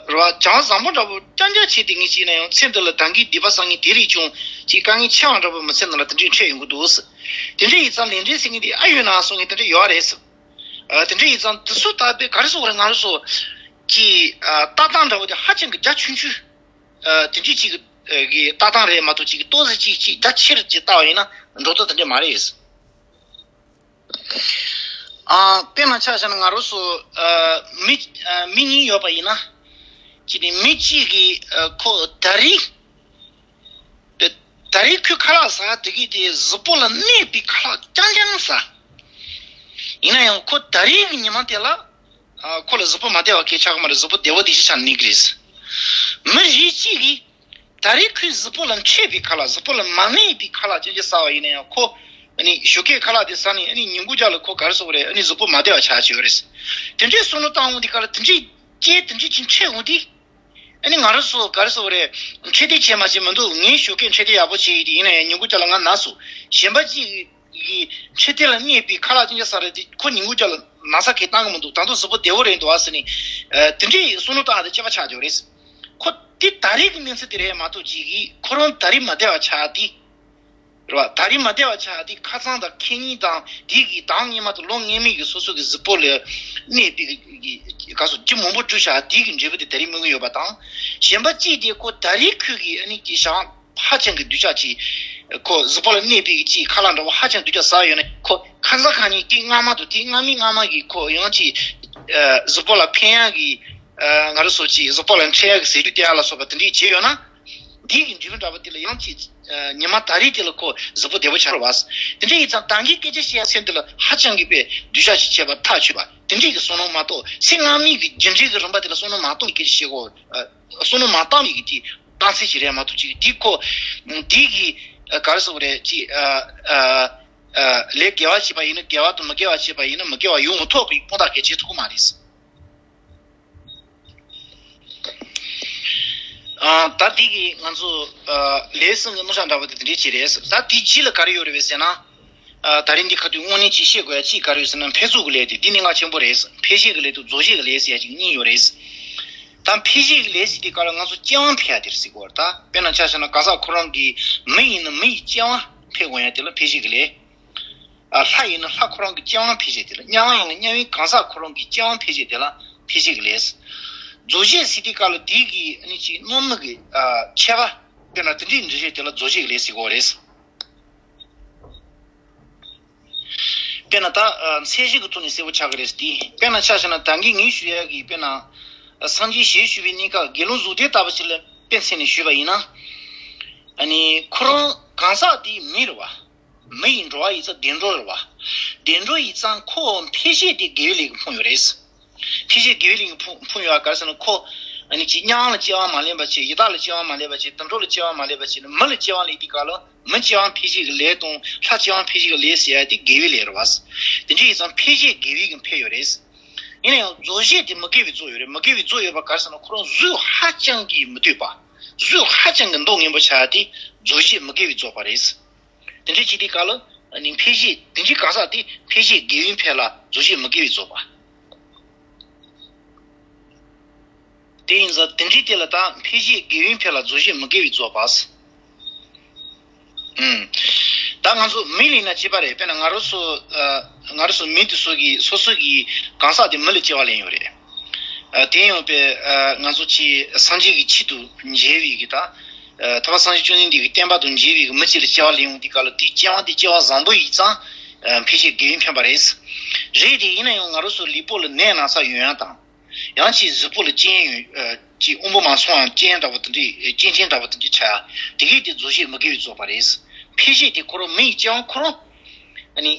རེད་བ། བྱམས་བཟང་པོ་འདྲ་པོ་རྐྱང་རྐྱང་བྱས་དེ་ངེད་ཅིག་ན་ཡང་ཚེ་འདི་ལ་ད་གིན་སྡིག་པ་བསགས་མཁན་དེ་རིགས་ཀྱང་ཅིག་དཀའ་ངལ་ཆེ་བ་འདྲ་པོ་མི་ཚེ་ནང་ལ་དེ་འདྲ་འཕྲད་ཡོང་གི་འདུག་ཟེར། དེ་འདྲ་ཡིན་ཙང་ལས་འབྲས་ཟེར་མཁན་དེ་ཨ་ཡོད་ན་གསུང་མཁན་དེ་འདྲ་ཡོད་རེད་ཟེར། ཨ། དེ་འདྲ་ཡིན་ཙང་དེ་ཚོ་ད་དཔེ་ག་རེ་ཟེར་དགོས་རེད། ང་རང་ཚོ་གི་ཨ། ལྟ་སྟངས་འདྲ་བོ་དེ་ཧ་ཅང་གི་རྒྱ་ཆུང་ཆུང་། ཨ། དེ་འདྲ་ཅིག་གི་ཨ། གི་ལྟ་སྟངས་རེད་མ་གཏོགས་ཅིག་གི་ཏོག་ཙམ་ཅིག་ཅིག་རྒྱ་ཆེར་ཅིག་ལྟ་བ་ཡིན་ན་འགྲོ་སྟངས་དེ་འདྲ་མ་རེད། ཨ། དཔེར་ན་ཆ་བཞག་ན་ང་རང་ཚོ་ཨ་མི་ཨ་མི་གཉིས་ཡོད་པ་ཡིན་ན། ཅི་ནི་མི་གཅིག་གིས་ཨ་ཁོ་ད་རེས་ད་རེས་ཁོས་ཁ་ལག་ཟ་དེ་གི་དེ་གཟུགས་པོ་ལ་གནོད་པའི་ཁ་ལག་རྐྱང་རྐྱང་ཟ། ཡིན་ན་ཡང་ཁོ་ད་རེས་ཀྱི་ཉི་མ་དེ་ལ་ཨ་ཁོ་ལ་གཟུགས་པོ་མ་བདེ་བ་གས་ཆགས་ཀྱི་མ་རེད། གཟུགས་པོ་བདེ་བོ་དེ་ཞིག་ཆགས་ནི་གི་རེད། མི་རིགས་གཅིག་གིས་ད་རེས་ཁོའི་གཟུགས་པོ་ལ་འཕྲད་པའི་ཁ་ལག་གཟུགས་པོ་ལ་མ་གནོད་པའི་ཁ་ལག་ཅན་ཅིག་ཟ་བ་ཡིན་ན་ཡང་ཁོ་ཨ་ནི་ཞོགས་ཀས་ཁ་ལག་དེ་ཟ་ནས་ཨ་ནི་ཉིན་གུང་རྒྱབ་ལ་ཁོ་ག་རེ་ཟེར་དགོས་རེད། ཨ་ནི་གཟུགས་པོ་མ་བདེ་བ་ཆགས་ཀྱི་ཡོད་རེད། དེ་འདྲའི་བསམ་བློ་བཏང་འོང་དུས་སྐབས་ལ་དེ་འདྲའི་རྐྱེན་དེ་འདྲའི་ཅིག་འཕྲད་འོང་དུས། ཨ་ནི་ང་རང་ཚོ་ག་རེ་ཟེར་དགོས་རེད། ཁྲིད་སྟོན་བྱས་མ་བྱས་མི་འདུག་ངས་ཞོགས་ཀས་ཁྲིད་སྟོན་ཡག་པོ་བྱས་ཡོད་དེ། ཡིན་ན་ཡང་ཉིན་གུང་རྒྱབ་ལ་ང་ན་སོང་། གཞན་པ་གཅིག་གིས་ཁྲིད་སྟོན་ལ་གནོད་པའི་ཁ་ལག་ཅན་ཅིག་ཟ་རེད་དེ་ཁོ་ཉིན་གུང་རྒྱབ་ལ་ན་ཚ་གང་ཡང་བཏང་གི་མི་འདུག་ད་དུང་གཟུགས་པོ་བདེ་བོ་རེད་འདུག་ཨ་ཟེར་ནས། ཨ་དེ་འདྲའི་བསམ་བློ་བཏང་ཡག་དེ་སྐྱོ་པོ་ཆགས་ཀྱི་ཡོད་རེད། ཁོ་དེ་ད་རེས་ཀྱི་གནས་ཚུལ་དེ་རེད་མ་གཏོགས་ཅིག་གིས་ཁོ་རང་ད་རེས་མ་བདེ་བ་ཆགས་དེ། རེད་བ། ད་རེས་མ་བདེ་བ་ཆགས་དེ་ཁ་སང་དང་ཁེ་ཉིན་དང་དེ་གི་དང་སྔོན་མ་དང་ལོ་སྔོན་མའི་གི་སོ་སོ་གི་གཟུགས་པོ་ལ་གནོད་པའི་གི་ག་སོ་ལྕི་མང་པོ་བཀྲུས་བཞག་དེ་གི་འབྲས་བུ་དེ་ད་རེས་སྨིན་གི་ཡོད་པ་དང་། གཞན་པ་གཅིག་དེ་ཁོ་ད་རེས་ཁོས་གི་ཨ་ནི་གི་ཞག་ཧ་ཅང་གི་སྡུག་ཅག་ཅིག་ཁོ་གཟུགས་པོ་ལ་གནོད་པའི་གི་ཅིག་ཁ་ལག་འདྲ་བོ་ཧ་ཅང་སྡུག་ཅག་ཟ་ཡོད་ན་ཁོ་ཁ་སང་ཁ་ཉིན་དེ་སྔ་མ་དང་དེ་སྔ་མའི་སྔ་མ་གི་ཁོ་ཡང་ཅིག་གཟུགས་པོ་ལ་ཕན་ཡག་གི་ང་རང་ཚོ་ཅིག་གཟུགས་པོ་ལ་འཕྲད་ཡག་གི་ཟས་བཅུད་སྟེར་ཡག་ལ་སོགས་པ་དེ་འདྲས་བྱས་ཡོད་ན། འདི་གི་འབྲས་བུ་འདྲ་པོ་དེ་ལ་ཡང་ཅིག་ཨ་ཉི་མ་ད་རེས་དེ་ལ་ཁོ་གཟུགས་པོ་བདེ་པོ་ཆགས་རེད་བ། དེ་འདྲ་ཡིན་ཙང་ད་གིན་སྐད་ཆ་བཤད་ཚེ་འདི་ལ་ཧ་ཅང་གི་དཔེ་སྡུག་ཅག་ཅིག་བྱས་པ་ཐག་ཆོད་པ་དེ་འདྲས་ཀྱི་བསམ་བློ་མ་གཏོགས་ཚེ་སྔ་མའི་གི་རྒྱུ་འབྲས་ཀྱི་རིམ་པ་དེ་ལ་བསམ་བློ་མ་གཏོང་བའི་སྐད་ཆ་བཤད་གོ་ཨ་བསམ་བློ་མ་བཏང་བའི་གི་དེ་རྟགས་མཚན་ཞིག་རེད་མ་གཏོགས་ཅིག་དེ་ཁོ་དེ་གི་ཨ་ག་རེ་ཟེར་དགོས་རེད་ཅིག་ཨ་ཨ་ཨ་ལས་དགེ་བ་བྱས་པ་ཡིན་ན་དགེ་བ་དང་མི་དགེ་བ་བྱས་པ་ཡིན་ན་མི་དགེ་བ་ཡོང་མི་ཐུབ་པའི་དཔང་རྟགས་གལ་ཆེ་ཐུབ་ཀྱི་མ་རེད། ཨ་ད་འདི་གི་ང་ཚོ་ཨ་ལས་གསུམ་གྱི་རྣམ་གཞག་འདྲ་པོ་དེ་དེ་འདྲའི་ཅིག་རེད། ད་དེའི་རྗེས་ལ་ག་རེ་ཡོད་རེད་པས་ཟེར་ན། ཨ་ད་རིང་འདི་ཁ་ཐུག་དངོས་གནས་ཅིག་བཤད་དགོས་ཡ་ཅིག་ག་རེ་ཡོད་ཟེར་ན་འཕེལ་ཚུལ་གྱི་ལས་དེ་འདི་གནད་འགག་ཆེན་པོ་རེད། འཕེལ་བྱེད་ཀྱི་ལས་དང་རྫོགས་བྱེད་ཀྱི་ལས་ཟེར་ཡ་ཅིག་གཉིས་ཡོད་རེད། ད་འཕེལ་བྱེད་ཀྱི་ལས་ཟེར་དུས་སྐབས་ལ་ང་ཚོ་སྐྱེ་བ་འཕེལ་ཡ་དེ་རེད་ཟེར་གོ་ད་དཔེར་ན་ཆ་བཞག་ན་གང་ཟག་ཁོ་རང་གི་མི་ཡིན་ན་མི་ཡི་སྐྱེ་བ་འཕེལ་འོང་ཡ་དེ་ལ་འཕེལ་བྱེད་ཀྱི་ལས། ཨ་ལྷ་ཡིན་ན་ལྷ་ཁོ་རང་གི་སྐྱེ་བ་འཕེལ་བྱེད་དེ་ལ། དམྱལ་བ་ཡིན་ན་དམྱལ་བའི་གང་ཟག་ཁོ་རང་གི་སྐྱེ་བ་འཕེལ་བྱེད་དེ་ལ་འཕེལ་བྱེད་ཀྱི་ལས། རྫོགས་བྱེད་ཟེར་དུས་སྐབས་ལ་དེའི་གི་ཨ་ནི་ཅིག་སྣོད་མིན་གྱི་ཨ་ཆད་པ་དཔེར་ན་དེ་འདྲའི་འབྲས་བུ་དེ་ལ་རྫོགས་བྱེད་ཀྱི་ལས་ཟེར་གྱི་ཡོད་རེད། དཔེར་ན་ད་ཨ་ཚད་གཞི་གི་ཐོག་ནས་གསལ་པོ་ཆགས་ཀྱི་རེད་དེ། དཔེར་ན་ཆ་བཞག་ན་ད་གིན་ངས་ཞུ་ཡ་གི་དཔེར་ན་ཨ་སངས་རྒྱས་ཞལ་བཞུགས་པའི་གནས་སྐབས་དགེ་སློང་གཟུགས་ལྡན་ལྟ་བུ་ཅིག་ལ་དཔེ་མཚོན་ནས་ཞུས་པ་ཡིན་ན། ཨ་ནི་ཁོ་རང་གང་ཟག་དེ་མི་རེད་བ། མི་ཡི་འགྲོ་བ་ཡིན་ཙང་བདེ་འགྲོ་རེད་བ། བདེ་འགྲོ་ཡིན་ཙང་ཁོ་འཕེལ་བྱེད་དེ་དགེ་བའི་ལས་ཀྱི་ཕུང་ཡོད་རེད། འཕེལ་བྱེད་དགེ་བའི་ལས་ཀྱི་ཕུང་ཕུང་ཡོད་པ་ག་རེ་ཟེར་ན་ཁོ་ཨ་ནི་ཅིག་དམྱལ་བ་ལ་སྐྱེ་བ་མ་ལེན་པ་བྱེད། ཡི་དྭགས་ལ་སྐྱེ་བ་མ་ལེན་པ་བྱེད། དུད་འགྲོ་ལ་སྐྱེ་བ་མ་ལེན་པ་བྱེད་ནས་མི་ལ་སྐྱེ་བ་ལེན་དུས་སྐབས་ལ་མི་སྐྱེ་བ་འཕེལ་བྱེད་ཀྱི་ལས་དང་ལྷ་སྐྱེ་བ་འཕེལ་བྱེད་ཀྱི་ལས་ཟེར་ཡ་དེ་དགེ་བའི་ལས་རེད་བ། དེ་འདྲ་ཡིན་ཙང་འཕེལ་བྱེད་དགེ་བའི་གི་འཕེལ་ཡོད་རེད། ཡིན་ན་ཡང་རྫོགས་བྱེད་དེ་མི་དགེ་བའི་རྫོགས་ཡོད་རེད། མི་དགེ་བའི་རྫོགས་ཡོད་པ་ག་རེ་ཟེར་ན་ཁོ་རང་གཟུགས་ཧ་ཅང་གི་མི་བདེ་བ། གཟུགས་ཧ་ཅང་གི་མདོག་ངན་པོ་ཆགས་དེ་རྫོགས་བྱེད་མི་དགེ་བའི་རྫོགས་པ་རེད། དེ་འདྲའི་བྱེད་དུས་སྐབས་ལ་ནི་འཕེལ་བྱེད་དེ་འདྲའི་གང་ཟག་དེ་འཕེལ་བྱེད་དགེ་བའི་འཕེལ་ལ་རྫོགས་བྱེད་མི་དགེ་བའི་རྫོགས་པ། དེ་ཡིན་ཙང་དེ་འདྲའི་དེ་ལ་ད་འཕེལ་བྱེད་དགེ་བའི་འཕེལ་ལ་རྫོགས་བྱེད་མི་དགེ་བའི་རྫོགས་པ། ཨུམ། ད་ང་ཚོ་མི་ལ་ཡིན་ན་གཅིག་པ་རེད། དཔེར་ན་ང་རང་ཚོ་ཨ་ང་རང་ཚོ་མི་དེ་ཚོ་གི་སོ་སོ་གི་གང་ཟག་དེ་མི་ལ་སྐྱེ་བ་ལེན་ཡོད་རེད། ཨ་དེ་ཡང་དཔེ་ཨ་ང་ཚོ་ཅིག་སངས་རྒྱས་ཀྱི་ཆེད་དུ་མཇལ་བའི་གི་ད་ཨ་ཐར་པ་སངས་རྒྱས་བཅོམ་ལྡན་འདས་ཀྱི་བསྟན་པ་དང་མཇལ་བའི་གི་མི་གཅིག་ལ་སྐྱེ་བ་ལེན་ཡོང་དུས་སྐབས་ལ་དེའི་སྐྱེ་བ་དེ་སྐྱེ་བ་བཟང་པོ་ཡིན་ཙང་ཨ་འཕེལ་བྱེད་དགེ་བའི་འཕེན་པ་རེད། རེད་དེ་ཡིན་ན་ཡང་ང་རང་ཚོ་ལུས་པོ་ལ་ནད་ན་ཚ་ཡོང་ཡ་དང་། ཡང་ཅིག་གཟུགས་པོ་ལ་རྐྱེན་ཡོད་ཨ་ཅིག་དབང་པོ་མ་སོང་ཡང་རྐྱེན་འདྲ་པོ་དེ་འདྲའི་རྐྱེན་ཅན་འདྲ་པོ་དེ་འདྲའི་ཆགས་ཡ་དེ་གས་དེ་རྫོགས་བྱེད་མི་དགེ་བའི་རྫོགས་པ་རེད། འཕེལ་བྱེད་དེ་ཁོ་རང་མི་ཡི་སྐྱེ་བ་ཁོ་རང་ཨ་ནི་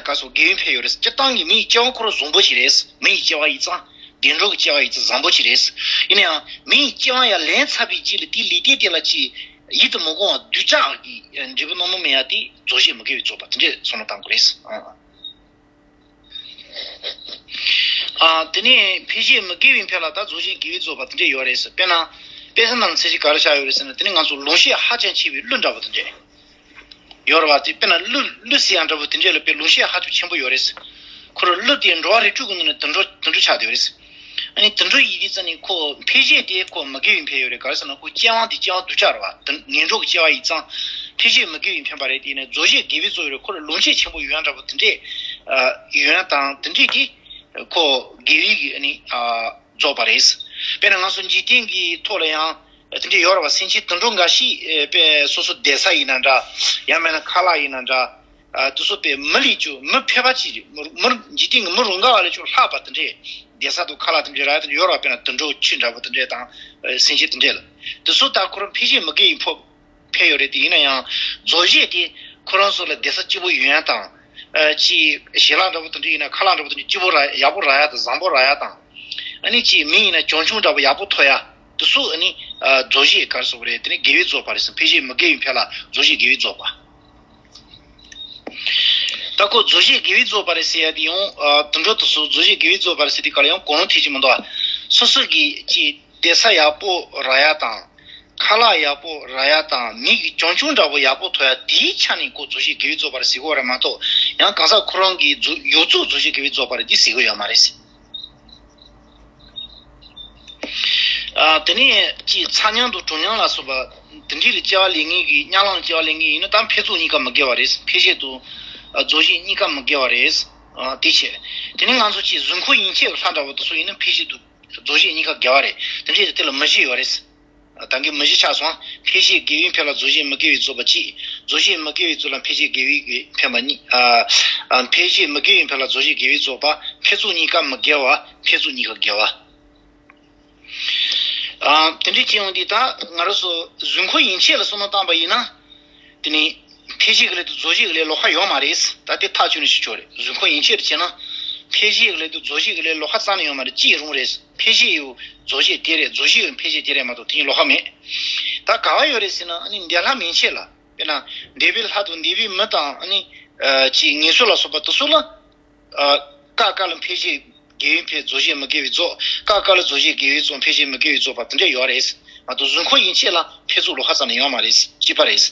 ག་སོ་དགེ་བའི་འཕེལ་ཡོད་རེད། སྤྱིར་བཏང་གི་མི་ཡི་སྐྱེ་བ་ཁོ་རང་བཟང་པོ་ཞིག་རེད། མི་ཡི་སྐྱེ་བ་ཡིན་ཙང་བདེ་འགྲོ་གི་སྐྱེ་བ་ཡིན་ཙང་བཟང་པོ་ཞིག་རེད། ཡིན་ན་ཡང་མི་ཡི་སྐྱེ་བ་ཡར་ལེན་ཚར་བའི་རྗེས་ལ་དེའི་ལུས་རྟེན་དེ་ལ་ཅིག་ཡིད་དུ་མི་འོང་བ་སྡུག་ཅག་གི་འབྲས་བུ་རྣོ་མོ་སྨིན་ཡ་དེ་རྫོགས་བྱེད་མི་དགེ་བའི་རྫོགས་པ་དེ་འདྲས་བསམ་བློ་གཏང་དགོས་རེད། ཨ། ཨ། དེ་ནས་འཕེལ་བྱེད་མི་དགེ་བའི་འཕེལ་ལ་ད་རྫོགས་བྱེད་དགེ་བའི་རྫོགས་པ་དེ་འདྲས་ཡོད་རེད་ཟེར། དཔེར་ན་དཔེ་ཆ་ནང་ཚད་གཞི་ག་རེ་བཞག་ཡོད་རེད་ཟེར་ན། དེ་ནི་ང་ཚོ་ལོངས་སྤྱོད་ཧ་ཅང་ཆེ་བའི་ཀླུ་འདྲ་བོ་དེ་འདྲས་ཡོད་རེད་བ། དེ་དཔེར་ན་ཀླུ་ཀླུ་ཟེར་ཡ་འདྲ་བོ་དེ་འདྲས་ལ་དཔེ་ལོངས་སྤྱོད་ཧ་ཅང་ཆེན་པོ་ཡོད་རེད་ཟེར། ཁོ་རང་ཀླུ་དེ་འགྲོ་བ་རིགས་དྲུག་གི་ནང་ནས་དུད་འགྲོ་དུད་འགྲོ་ཆགས་བསྡད་ཡོད་རེད་ཟེར། ཨ་ནི་དུད་འགྲོ་ཡིན་དུས་ཙ་ནི་ཁོ་འཕེལ་བྱེད་དེ་ཁོ་མི་དགེ་བའི་འཕེལ་ཡོད་རེད། ག་རེ་ཟེར་ན་ཁོ་སྐྱེ་བ་འདི་སྐྱེ་བ་སྡུག་ཅག་རེད་བ། དུད་ངན་འགྲོ་གི་སྐྱེ་བ་ཡིན་ཙང་འཕེལ་བྱེད་མི་དགེ་བའི་འཕེན་པ་རེད། དེ་ནས་རྫོགས་བྱེད་དགེ་བའི་རྫོགས་ཡོད་རེད། ཁོ་ལ་ལོངས་སྤྱོད་ཆེན་པོ་ཡོད་ཡ་འདྲ་བོ་དེ་འདྲས་ཨ་ཡོད་ཡ་དང་དེ་འདྲས་དེ་ཁོ་དགེ་བའི་གི་ཨ་ནི་ཨ་རྫོགས་པ་རེད། དཔེར་ན་ང་ཚོ་འཇིག་རྟེན་གྱི་ཐོག་ལ་ཡང་དེ་འདྲས་ཡོད་རེད་བ། སེམས་ཅན་དུད་འགྲོ་འགའ་ཞིག་ཨེ་དཔེ་སོ་སོ་བསྡད་ས་ཡིན་ན་འདྲ། ཡང་མིན་ན་ཁ་ལག་ཡིན་ན་འདྲ། ཨ་དེ་ཚོ་དཔེ་མི་ལས་ཀྱང་མི་ཕལ་པ་ཅིག་རེད། མི་མི་འཇིག་རྟེན་གྱི་མི་རང་ག་བ་ལས་ཀྱང་ལྷག་པ་དེ་འདྲས་བསྡད་ས་དང་ཁ་ལག་དེ་འདྲས་རག་ཡ་དེ་འདྲས་ཡོད་རེད་བ། དཔེར་ན་དུད་འགྲོ་ཁྱི་འདྲ་པོ་དེ་འདྲས་དང་ཨ་སེམས་ཅན་དེ་འདྲས་ལ། དེ་ཚོ་ད་ཁོ་རང་འཕེལ་གཞི་མི་དགེ་བའི་ཕོག་ཕེབས་ཡོད་རེད་དེ། ཡིན་ན་ཡང་རྫོགས་བྱེད་དེ་ཁོ་རང་ཚོ་ལ་བསྡད་ས་སྐྱིད་པོ་ཡོད་ཡ་དང་། ཨ་ཅིག་ཞལ་ལག་འདྲ་པོ་དེ་འདྲ་ཡིན་ན་ཁ་ལག་འདྲ་པོ་དེ་འདྲ་སྐྱིད་པོ་རག་ཡག་པོ་རག་ཡ་དང་བཟང་པོ་རག་ཡ་དང་། ཨ་ནི་ཅིག་མི་ཡིན་ན་གྱོང་ཆུང་འདྲ་པོ་ཡག་པོ་ཐོབ་ཡ་དེ་ཚོ་ཨ་ནི་ཨ་རྫོགས་བྱེད་ག་རེ་ཟེར་དགོས་རེད། དེ་ནི་དགེ་བའི་རྫོགས་པ་རེད་ཟེར། འཕེལ་གཞི་མི་དགེ་བའི་ཕན་ལ་རྫོགས་བྱེད་དགེ་བའི་རྫོགས་པ། ད་ཁོ་རྫོགས་བྱེད་དགེ་བའི་རྫོགས་པ་རེད་ཟེར་ཡ་དེ་ཡང་ཨ་དུད་འགྲོ་དེ་ཚོ་རྫོགས་བྱེད་དགེ་བའི་རྫོགས་པ་རེད་ཟེར་དུས་སྐབས་ལ་ཡང་གོ་ནོར་ཐེབས་ཀྱི་མི་འདུག་ཨ། སོ་སོ་གི་ཅིག་བསྡད་ས་ཡག་པོ་རག་ཡ་དང་། ཁ་ལག་ཡག་པོ་རག་ཡ་དང་མི་གི་གྱོང་ཆུང་འདྲ་པོ་ཡག་པོ་ཐོབ་ཡ་དེའི་ཆ་ནས་ཁོ་རྫོགས་བྱེད་དགེ་བའི་རྫོགས་པ་རེད་ཟེར་གི་ཡོད་རེད་མ་གཏོགས། ཡང་གང་ཟག་ཁོ་རང་གི་རྫོགས་ཡོངས་རྫོགས་རྫོགས་བྱེད་དགེ་བའི་རྫོགས་པ་རེད་ཟེར་གི་ཡོད་མ་རེད། ཨ་དེ་ནས་ཅིག་ཚ་མཉམ་དང་གྲང་མཉམ་ལ་སོགས་པ་དེ་འདྲའི་ལ་སྐྱེ་བ་ལེན་མཁན་གྱི་དམྱལ་བ་ལ་སྐྱེ་བ་ལེན་མཁན་ཡིན་ན་ད་འཕེལ་རྫོགས་གཉིས་ཀ་མི་དགེ་བ་རེད། འཕེལ་བྱེད་དང་རྫོགས་བྱེད་གཉིས་ཀ་མི་དགེ་བ་རེད། ཨ་དེ་བྱས། དེ་ནས་ང་ཚོ་ཅིག་གཟུགས་འཁོར་ཡན་ཆད་ཀྱི་ལྷ་འདྲ་པོ་དེ་ཚོ་ཡིན་ན་འཕེལ་བྱེད་དང་རྫོགས་བྱེད་གཉིས་ཀ་དགེ་བ་རེད། དེ་འདྲའི་དེ་ལ་མུ་བཞི་ཡོད་རེད། ད་གིན་མུ་བཞི་ཆགས་སོང་། འཕེལ་བྱེད་དགེ་བའི་ཕན་ལ་རྫོགས་བྱེད་མི་དགེ་བའི་རྫོགས་པ་གཅིག་རྫོགས་བྱེད་མི་དགེ་བའི་རྫོགས་ལ་འཕེལ་བྱེད་དགེ་བའི་ཕན་པ་གཉིས། ཨ་ཨ་འཕེལ་བྱེད་མི་དགེ་བའི་ཕན་ལ་རྫོགས་བྱེད་དགེ་བའི་རྫོགས་པ། འཕེལ་རྫོགས་གཉིས་ཀ་མི་དགེ་བ། འཕེལ་རྫོགས་གཉིས་ཀ་དགེ་བ། ཨ་དེ་འདྲའི་སྐྱེ་བ་འདི་ད་ང་རང་ཚོ་གཟུགས་འཁོར་ཡན་ཆད་ལ་བསམ་བློ་བཏང་པ་ཡིན་ན། དེ་ནི་འཕེལ་བྱེད་ཀྱི་ལས་དང་རྫོགས་བྱེད་ཀྱི་ལས་ལོགས་ཀ་ཡོད་མ་རེད། ད་དེ་ཐག་ཆོད་ནས་ཞུ་ཆོག་རེད། གཟུགས་འཁོར་ཡན་ཆད་དུ་བྱས་ན། འཕེལ་བྱེད་ཀྱི་ལས་དང་རྫོགས་བྱེད་ཀྱི་ལས་ལོགས་ཀ་རྩ་ནས་ཡོད་མ་རེད། གཅིག་རུང་རེད། འཕེལ་བྱེད་ཡང་རྫོགས་བྱེད་དེ་རེད། རྫོགས་བྱེད་ཡང་འཕེལ་བྱེད་དེ་རེད་མ་གཏོགས་དེ་གཉིས་ལོགས་ཀ་མེད། ད་ག་བ་ཡོད་རེད་ཟེར་ན་ཨ་ནི་འདས་ལྷ་མན་ཆད་ལ། དཔེར་ན་འདས་པའི་ལྷ་དང་འདས་པའི་མི་དང་ཨ་ནི་ཨ་ཅིག་ངན་སོང་ལ་སོགས་པ་དེ་ཚོ་ལ། ཨ་ཀ་ཀ་ལ་འཕེལ་བྱེད་དགེ་བའི་འཕེལ། རྫོགས་བྱེད་མི་དགེ་བའི་རྫོགས། ཀ་ཀ་ལ་རྫོགས་བྱེད་དགེ་བའི་རྫོགས། འཕེལ་བྱེད་མི་དགེ་བའི་རྫོགས་པ་དེ་འདྲ་ཡོད་རེད། མ་གཏོགས་གཟུགས་འཁོར་ཡན་ཆད་ལ་འཕེལ་རྫོགས་ལོགས་ཀ་རྩ་ནས་ཡོད་མ་རེད། གཅིག་པ་རེད།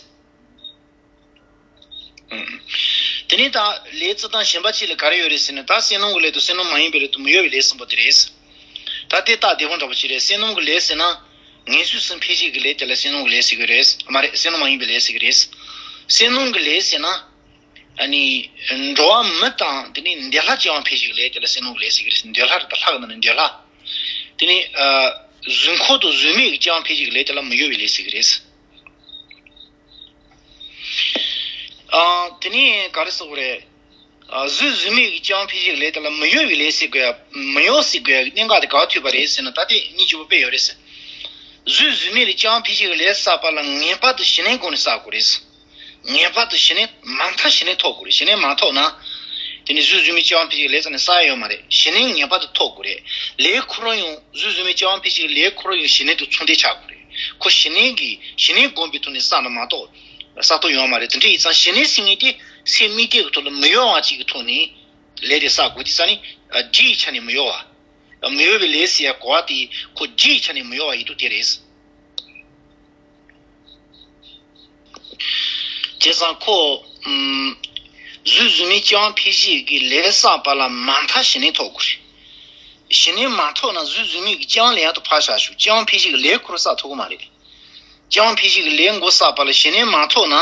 ཨུམ། དེ་ནས་ད་ལས་རྩི་སྟངས་གཞན་པ་གཅིག་ལ་ག་རེ་ཡོད་རེད་ཟེར་ན། ད་བསོད་ནམས་ཀྱི་ལས་དང་བསོད་ནམས་མ་ཡིན་པའི་ལས་དང་མི་གཡོ་བའི་ལས་གསུམ་པོ་དེ་རེད། ད་དེ་སྟབས་བདེ་པོ་འདྲ་པོ་ཅིག་རེད། བསོད་ནམས་ཀྱི་ལས་ཟེར་ན། ངན་སོང་གསུམ་འཕེལ་བྱེད་ཀྱི་ལས་དེ་ལ་བསོད་ནམས་ཀྱི་ལས་ཟེར་གྱི་རེད། མ་རེད། བསོད་ནམས་མ་ཡིན་པའི་ལས་ཟེར་གྱི་རེད། བསོད་ནམས་ཀྱི་ལས་ཟེར་ན། ཨ་ནི། འགྲོ་བ་མི་དང་དེ་ནས་འདས་ལྷ་སྐྱེ་བ་འཕེལ་བྱེད་ཀྱི་ལས་དེ་ལ་བསོད་ནམས་ཀྱི་ལས་ཟེར་གྱི་རེད། འདས་ལྷ་རེད། ད་ལྷ་གི་ནང་ནས་འདས་ལྷ། དེ་ནས། ཨ། གཟུགས་འཁོར་དང་གཟུགས་མེད་ཀྱི་སྐྱེ་བ་འཕེལ་བྱེད་ཀྱི་ལས་དེ་ལ་མི་གཡོ་བའི་ལས་ཟེར་གྱི་རེད། ཨ། དེ་ནས་ག་རེ་ཟེར་དགོས་རེད། ཨ། གཟུགས་གཟུགས་མེད་ཀྱི་སྐྱེ་བ་འཕེལ་བྱེད་ཀྱི་ལས་དེ་ལ་མི་གཡོ་བའི་ལས་ཟེར་དགོས་ཡ། མི་གཡོ་ཟེར་དགོས་ཡ་གནད་འགག་དེ་ག་པར་ཐུག་པ་རེད་ཟེར་ན། ད་དེ་གཉིས་གཅིག་པོ་དཔེ་ཡོད་རེད་ཟེར། གཟུགས་གཟུགས་མེད་ལ་སྐྱེ་བ་འཕེལ་བྱེད་ཀྱི་ལས་བསགས་པ་ལ་ངེས་པར་དུ་ཞི་གནས་སྒོ་ནས་བསགས་དགོས་རེད། ངེས་པར་དུ་ཞི་གནས་མ་མཐའ་ཞི་གནས་ཐོབ་དགོས་རེད། ཞི་གནས་མ་ཐོབ་ན། དེ་ནི་གཟུགས་གཟུགས་མེད་སྐྱེ་བ་འཕེལ་བྱེད་ཀྱི་ལས་རྩ་ནས་བསགས་ཡ་ཡོད་མ་རེད། ཞི་གནས་ངེས་པར་དུ་ཐོབ་དགོས་རེད། ལས་ཁོ་རང་ཡང་གཟུགས་གཟུགས་མེད་སྐྱེ་བ་འཕེལ་བྱེད་ཀྱི་ལས་ཁོ་རང་ཡང་ཞི་གནས་དང་ཚོགས་འདུ་ཆགས་དགོས་རེད། ཁོ་ཞི་གནས་ཀྱི་ཞི་གནས་བསྒོམས་པའི་ཐོག་ནས་བསགས་ན་མ་གཏོགས་བསགས་ཐུབ་ཡོད་མ་རེད། དེ་འདྲ་ཡིན་ཙང་ཞི་གནས་ཟེར་མཁན་དེ་སེམས་དམིགས་གཏད་ཀྱི་ཐོག་ལ་མི་གཡོ་བ་ཅིག་གི་ཐོག་ནས་ལས་དེ་བསགས་དགོས། དེ་ཙང་ནི་རྒྱུ་ཡི་ཆ་ནས་མི་གཡོ་བ། མི་གཡོ་བའི་ལས་ཟེར་ཡ་གོ་བ་དེ་ཁོ་རྒྱུ་ཡི་ཆ་ནས་མི་གཡོ་བ་ཡིན་དུས་དེ་རེད། བྱས་ཙང་ཁོ། ཨམ། གཟུགས་གཟུགས་མེད་སྐྱེ་བ་འཕེལ་བྱེད་ཀྱི་ལས་བསགས་པ་ལ་མ་མཐའ་ཞི་གནས་ཐོབ་དགོས་རེད། ཞི་གནས་མ་ཐོབ་ན་གཟུགས་གཟུགས་མེད་ཀྱི་སྐྱེ་བ་ལ་ཡང་དུ་ཕར་བཞག་ཞུ། སྐྱེ་བ་འཕེལ་བྱེད་ཀྱི་ལས་ཁོ་རང་བསགས་ཐུབ་ཀྱི་མ་རེད། སྐྱེ་བ་འཕེལ་བྱེད་ཀྱི་ལས་འགོ་བསགས་པ་ལ་ཞི་གནས་མ་ཐོབ་ན།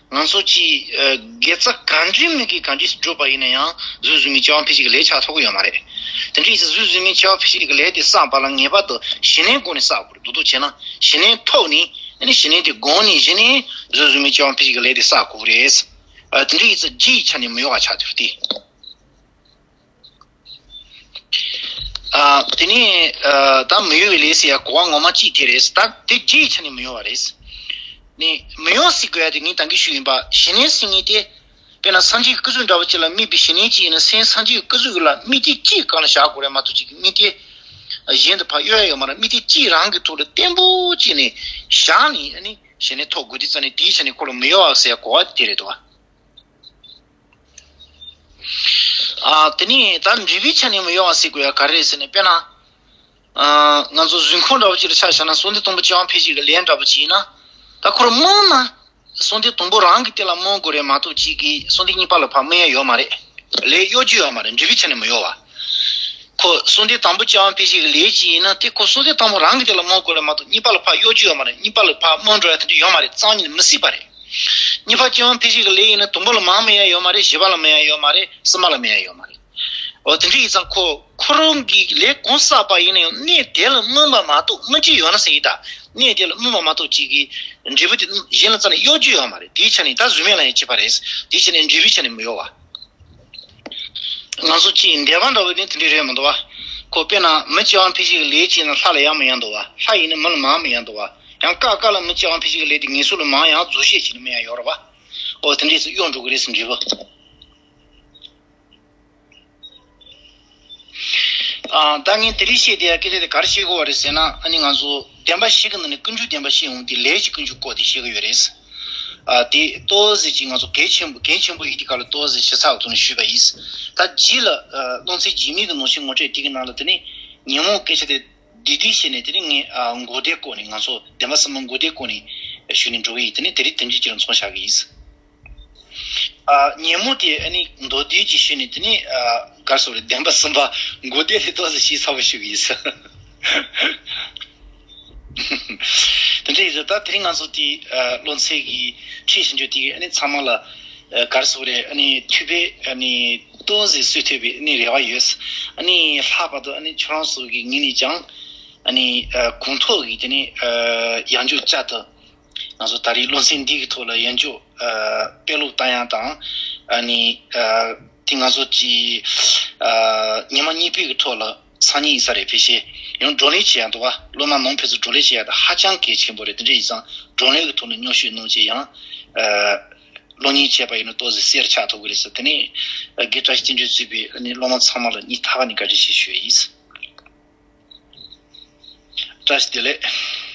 ང་ཚོ་ཅིག་ཨ། དགེ་རྩ་ག་འདྲའི་མི་དགེ་ག་འདྲས་སུ་བསྒྲུབས་པ་ཡིན་ན་ཡང་གཟུགས་གཟུགས་མེད་སྐྱེ་བ་འཕེལ་བྱེད་ཀྱི་ལས་ཆགས་ཐུབ་ཀྱི་ཡོད་མ་རེད། དེ་འདྲ་ཡིན་ཙང་གཟུགས་གཟུགས་མེད་སྐྱེ་བ་འཕེལ་བྱེད་ཀྱི་ལས་དེ་བསགས་པ་ལ་ངེས་པར་དུ་ཞི་གནས་སྒོ་ནས་བསགས་དགོས་རེད། འདུག་འདུག་བྱས་ན་ཞི་གནས་ཐོབ་ནས། ཨ་ནི་ཞི་གནས་དེ་བསྒོམས་ནས་བཞི་ནས་གཟུགས་གཟུགས་མེད་སྐྱེ་བ་འཕེལ་བྱེད་ཀྱི་ལས་དེ་བསགས་དགོས་རེད། ཨ། དེ་འདྲ་ཡིན་ཙང་རྒྱུ་ཡི་ཆ་ནས་མི་གཡོ་བ་ཆགས་ཐུབ་སྟེ། ཨ། དེ་ནས་ཨ། ད་མི་གཡོ་བའི་ལས་ཟེར་ཡ་གོ་བ་ངོ་མ་གཅིག་དེ་རེད། ད་དེ་རྒྱུ་ཡི་ཆ་ནས་མི་གཡོ་བ་རེད། ནི་མི་གཡོ་ཟེར་དགོས་ཡ་དེ་ངས་ད་གིན་ཞུས་ཡིན་པ། ཞི་གནས་ཟེར་མཁན་དེ། དཔེར་ན་སངས་རྒྱས་ཀྱི་སྐུ་གཟུགས་འདྲ་བོ་ཅིག་ལ་དམིགས་པའི་ཞི་གནས་ཅིག་ཡིན་ན། སེམས་སངས་རྒྱས་ཀྱི་སྐུ་གཟུགས་ལ་དམིགས་གཏད་གཅིག་སྒང་ལ་བཞག་དགོས་རེད་མ་གཏོགས། གཅིག་གི་དམིགས་གཏད་གཞན་དུ་ཕར་གཡོ་ཡ་ཡོད་མ་རེད། དམིགས་གཏད་གཅིག་རང་གི་ཐོག་ལ་བརྟན་པོ་བྱས་ནས་བཞག་ནས། ཨ་ནི་ཞི་གནས་ཐོབ་དགོས། དེ་ཙང་ནས་དེའི་ཆ་ནས་ཁོ་ལ་མི་གཡོ་བ་ཟེར་ཡ་གོ་བ་དེ་རེད་དོ། ཨ། དེ་ནས་ད་འབྲས་བུའི་ཆ་ནས་མི་གཡོ་བ་ཟེར་དགོས་ཡ་ག་རེ་རེད་ཟེར་ན། དཔེར་ན། ཨ། ང་ཚོ་གཟུགས་འཁོར་འདྲ་བོ་ཅིག་ལ་ཆ་བཞག་ན། གསོལ་འདེབས་དང་པོ་སྤྱི་དབང་འཕེལ་བྱེད་ཀྱི་ལས་འདྲ་བོ་ཅིག་ཡིན་ན། ད་ཁོ་རང་རྨོངས་ན། གསོལ་འདེབས་དང་པོ་རང་གི་དེ་ལ་རྨོངས་དགོས་རེད་མ་གཏོགས། གཅིག་གིས་གསོལ་འདེབས་གཉིས་པ་ལ་ཕར་རྨོངས་ཡ་ཡོད་མ་རེད། ལས་གཡོ་རྒྱུ་ཡོད་མ་རེད། འབྲས་བུའི་ཆ་ནས་མི་གཡོ་བ། ཁོ་གསོལ་འདེབས་དང་པོ་སྤྱི་དབང་འཕེལ་བྱེད་ཀྱི་ལས་ཅིག་ཡིན་ན། དེ་ཁོ་གསོལ་འདེབས་དང་པོ་རང་གི་དེ་ལ་རྨོངས་དགོས་རེད་མ་གཏོགས། གཉིས་པ་ལ་ཕར་གཡོ་རྒྱུ་ཡོད་མ་རེད། གཉིས་པ་ལ་ཕར་རྨོངས་འགྲོ་ཡ་དེ་འདྲ་ཡོད་མ་རེད། རྩ་བ་ཉིད་ནས་མི་སྲིད་པ་རེད། གཉིས་པ་སྤྱི་དབང་འཕེལ་བྱེད་ཀྱི་ལས་ཡིན་ན། དང་པོ་ལ་མར་རྨོངས་ཡ་ཡོད་མ་རེད། བཞི་པ་ལ་རྨོངས་ཡ་ཡོད་མ་རེད། གསུམ་པ་ལ་རྨོངས་ཡ་ཡོད་མ་རེད། འོ། དེ་འདྲ་ཡིན་ཙང་ཁོ་ཁོ་རང་གི་ལས་གང་བསགས་པ་ཡིན་ན་ཡང་གནས་དེ་ལ་རྨོངས་པ་མ་གཏོགས། རྨོངས་ཀྱི་ཡོད་ན་ཟེར་ཡིན་ད། གནས་དེ་ལ་སྨིན་པ་མ་གཏོགས་གཅིག་གིས་འབྲས་བུ་དེ་གཞན་ལ་རྩ་ནས་གཡོ་རྒྱུ་ཡོད་མ་རེད། དེའི་ཆ་ནས་ད་གཟུགས་མེད་ལ་ཡང་བྱེད་པ་རེད། དེའི་ཆ་ནས་འབྲས་བུའི་ཆ་ནས་མི་གཡོ་བ། ང་ཚོ་གཅིག་འདས་པ་འདྲ་བོ་ནི་དེ་འདྲ་རེད་མི་འདུག་བ། ཁོ་དཔེར་ན་མི་སྐྱེ་བ་འཕེལ་བྱེད་ཀྱི་ལས་བྱས་ན་ལྷ་ལ་ཡང་མི་ཡང་འདུག་བ། ལྷ་ཡིན་ན་མི་ལ་མང་མི་ཡང་འདུག་བ། ཡང་ཀ་ཀ་ལ་མི་སྐྱེ་བ་འཕེལ་བྱེད་ཀྱི་ལས་དེ་ངེས་སོ་ལ་མང་ཡང་རྫོགས་བྱེད་བྱས་ན་མི་ཡང་ཡོད་རེད་བ། ཨོ་དེ་འདྲས་སུ་གཡོ་འགྲོ་གི་རེད་ཟེར་འབྲས་བུ། ཨ་ད་ངས་དེ་རིང་བཤད་བསྡད་ཡ་སྐད་ཆ་དེ་ག་རེ་བཤད་དགོས་པ་རེད་ཟེར་ན། ཨ་ནི་ང་ཚོ་བདེན་པ་བཞི་གི་ནང་ནས་ཀུན་འབྱུང་བདེན་པ་བཤད་འོང་དུས་ལས་ཀྱི་ཀུན་འབྱུང་སྐོར་དེ་བཤད་གི་ཡོད་རེད། ཨ་དེ་ཏོག་ཙམ་ཅིག་ང་ཚོ་གལ་ཆེན་པོ་གལ་ཆེན་པོ་ཡིན་དེ་ག་ལ་ཏོག་ཙམ་ཞིབ་ཚགས་ཐོག་ནས་ཞུས་པ་ཡིན། ད་རྗེས་ལ་ཨ་བློ་ཚད་རྗེས་མའི་གི་ནང་བཞིན་ངོ་སྤྲོད་དེ་གི་ནང་ལ་དེ་ནས་ཉིན་མོ་སྐད་ཆ་དེ་བསྡུས་བསྡུས་བཤད་ནས། དེ་ནས་ངས་ཨ་འགོག་བདེན་སྐོར་ནས་ང་ཚོ་བདེན་པ་གསུམ་པོ་འགོག་བདེན་སྐོར་ནས་ཞུས་ནས་འགྲོ་གི་ཡིན། དེ་ནས་དེ་རིང་དོན་གཅིག་ཅིག་ལ་མཚོན་བཞག་གི་ཡིན། ཨ་ཉིན་མོ་དེ་ཨ་ནི་མདོར་བསྡུས་ཅིག་ཞུས་ནས། དེ་ནས་ཨ་ག་རེ་ཟེར་དགོས་རེད། བདེན་པ་གསུམ་པ་འགོག་བདེན་དེ་ཏོག་ཙམ་ཞིབ་ཚགས་པོ་ཞུ་གི་ཡིན། དེ་འདྲ་ཡིན་ཙང་ད་དེ་རིང་ང་ཚོ་དེ་ཨ་བློ་ཚད་ཀྱི་ཁྲིད་ཞུ་རྒྱུ་དེ་ཨ་ནི་ཚང་མ་ལ་ཨ་ག་རེ་ཟེར་དགོས་རེད། ཨ་ནི་ཐུགས་ཕན་ཨ་ནི་ཏོག་ཙམ་གསོས་ཐུབ་པའི་ཨ་ནི་རེ་བ་ཡོད། ཨ་ནི་ལྷག་པར་དུ་ཨ་ནི་ཁྱོད་རང་ཚོ་གི་ངོས་ནས་ཀྱང་ཨ་ནི་ཨ་གོང་ཐོག་གི་དེ་ནས་ཨ་ཡང་བསྐྱར་བསྐྱར་དུ། ང་ཚོ་ད་རེས་བློ་ཚད་འདི་གི་ཐོག་ལ་ཡང་བསྐྱར་ཨ་དཔེ་ཀློག་བཏང་ཡག་དང་། ཨ་ནི་ཨ་དེ་ང་ཚོ་གི་ཨ་ཉི་མ་གཉིས་པའི་གི་ཐོག་ལ་སང་ཉིན་ཡིན་ས་རེད། ཕལ་ཆེར་ཡང་བགྲོ་གླེང་བྱེད་ཡག་འདུག་བ། སློབ་མ་ནང་ཕན་ཚུན་བགྲོ་གླེང་བྱེད་ཡག་དེ་ཧ་ཅང་གལ་ཆེན་པོ་རེད། དེ་འདྲ་ཡིན་ཙང་བགྲོ་གླེང་གི་ཐོག་ནས་མཉམ་ཞུགས་གནང་བྱས་ཡང་ཨ་སློབ་གཉེར་བྱས་པ་ཡིན་ན་ཏོག་ཙམ་གསལ་ཆགས་ཐུབ་ཀྱི་རེད་ཟེར། དེ་ནས་ཨ་དགེ་བཀྲ་ཤིས་བསྟན་འཛིན་གཙོས་པའི་ཨ་ནི་སློབ་མ་ཚང་མ་ལ་སྙིང་ཐག་པ་ནས་བཀའ་དྲིན་ཆེ་ཞུ་ཡ་ཡིན། བཀྲ་ཤིས་བདེ་ལེགས།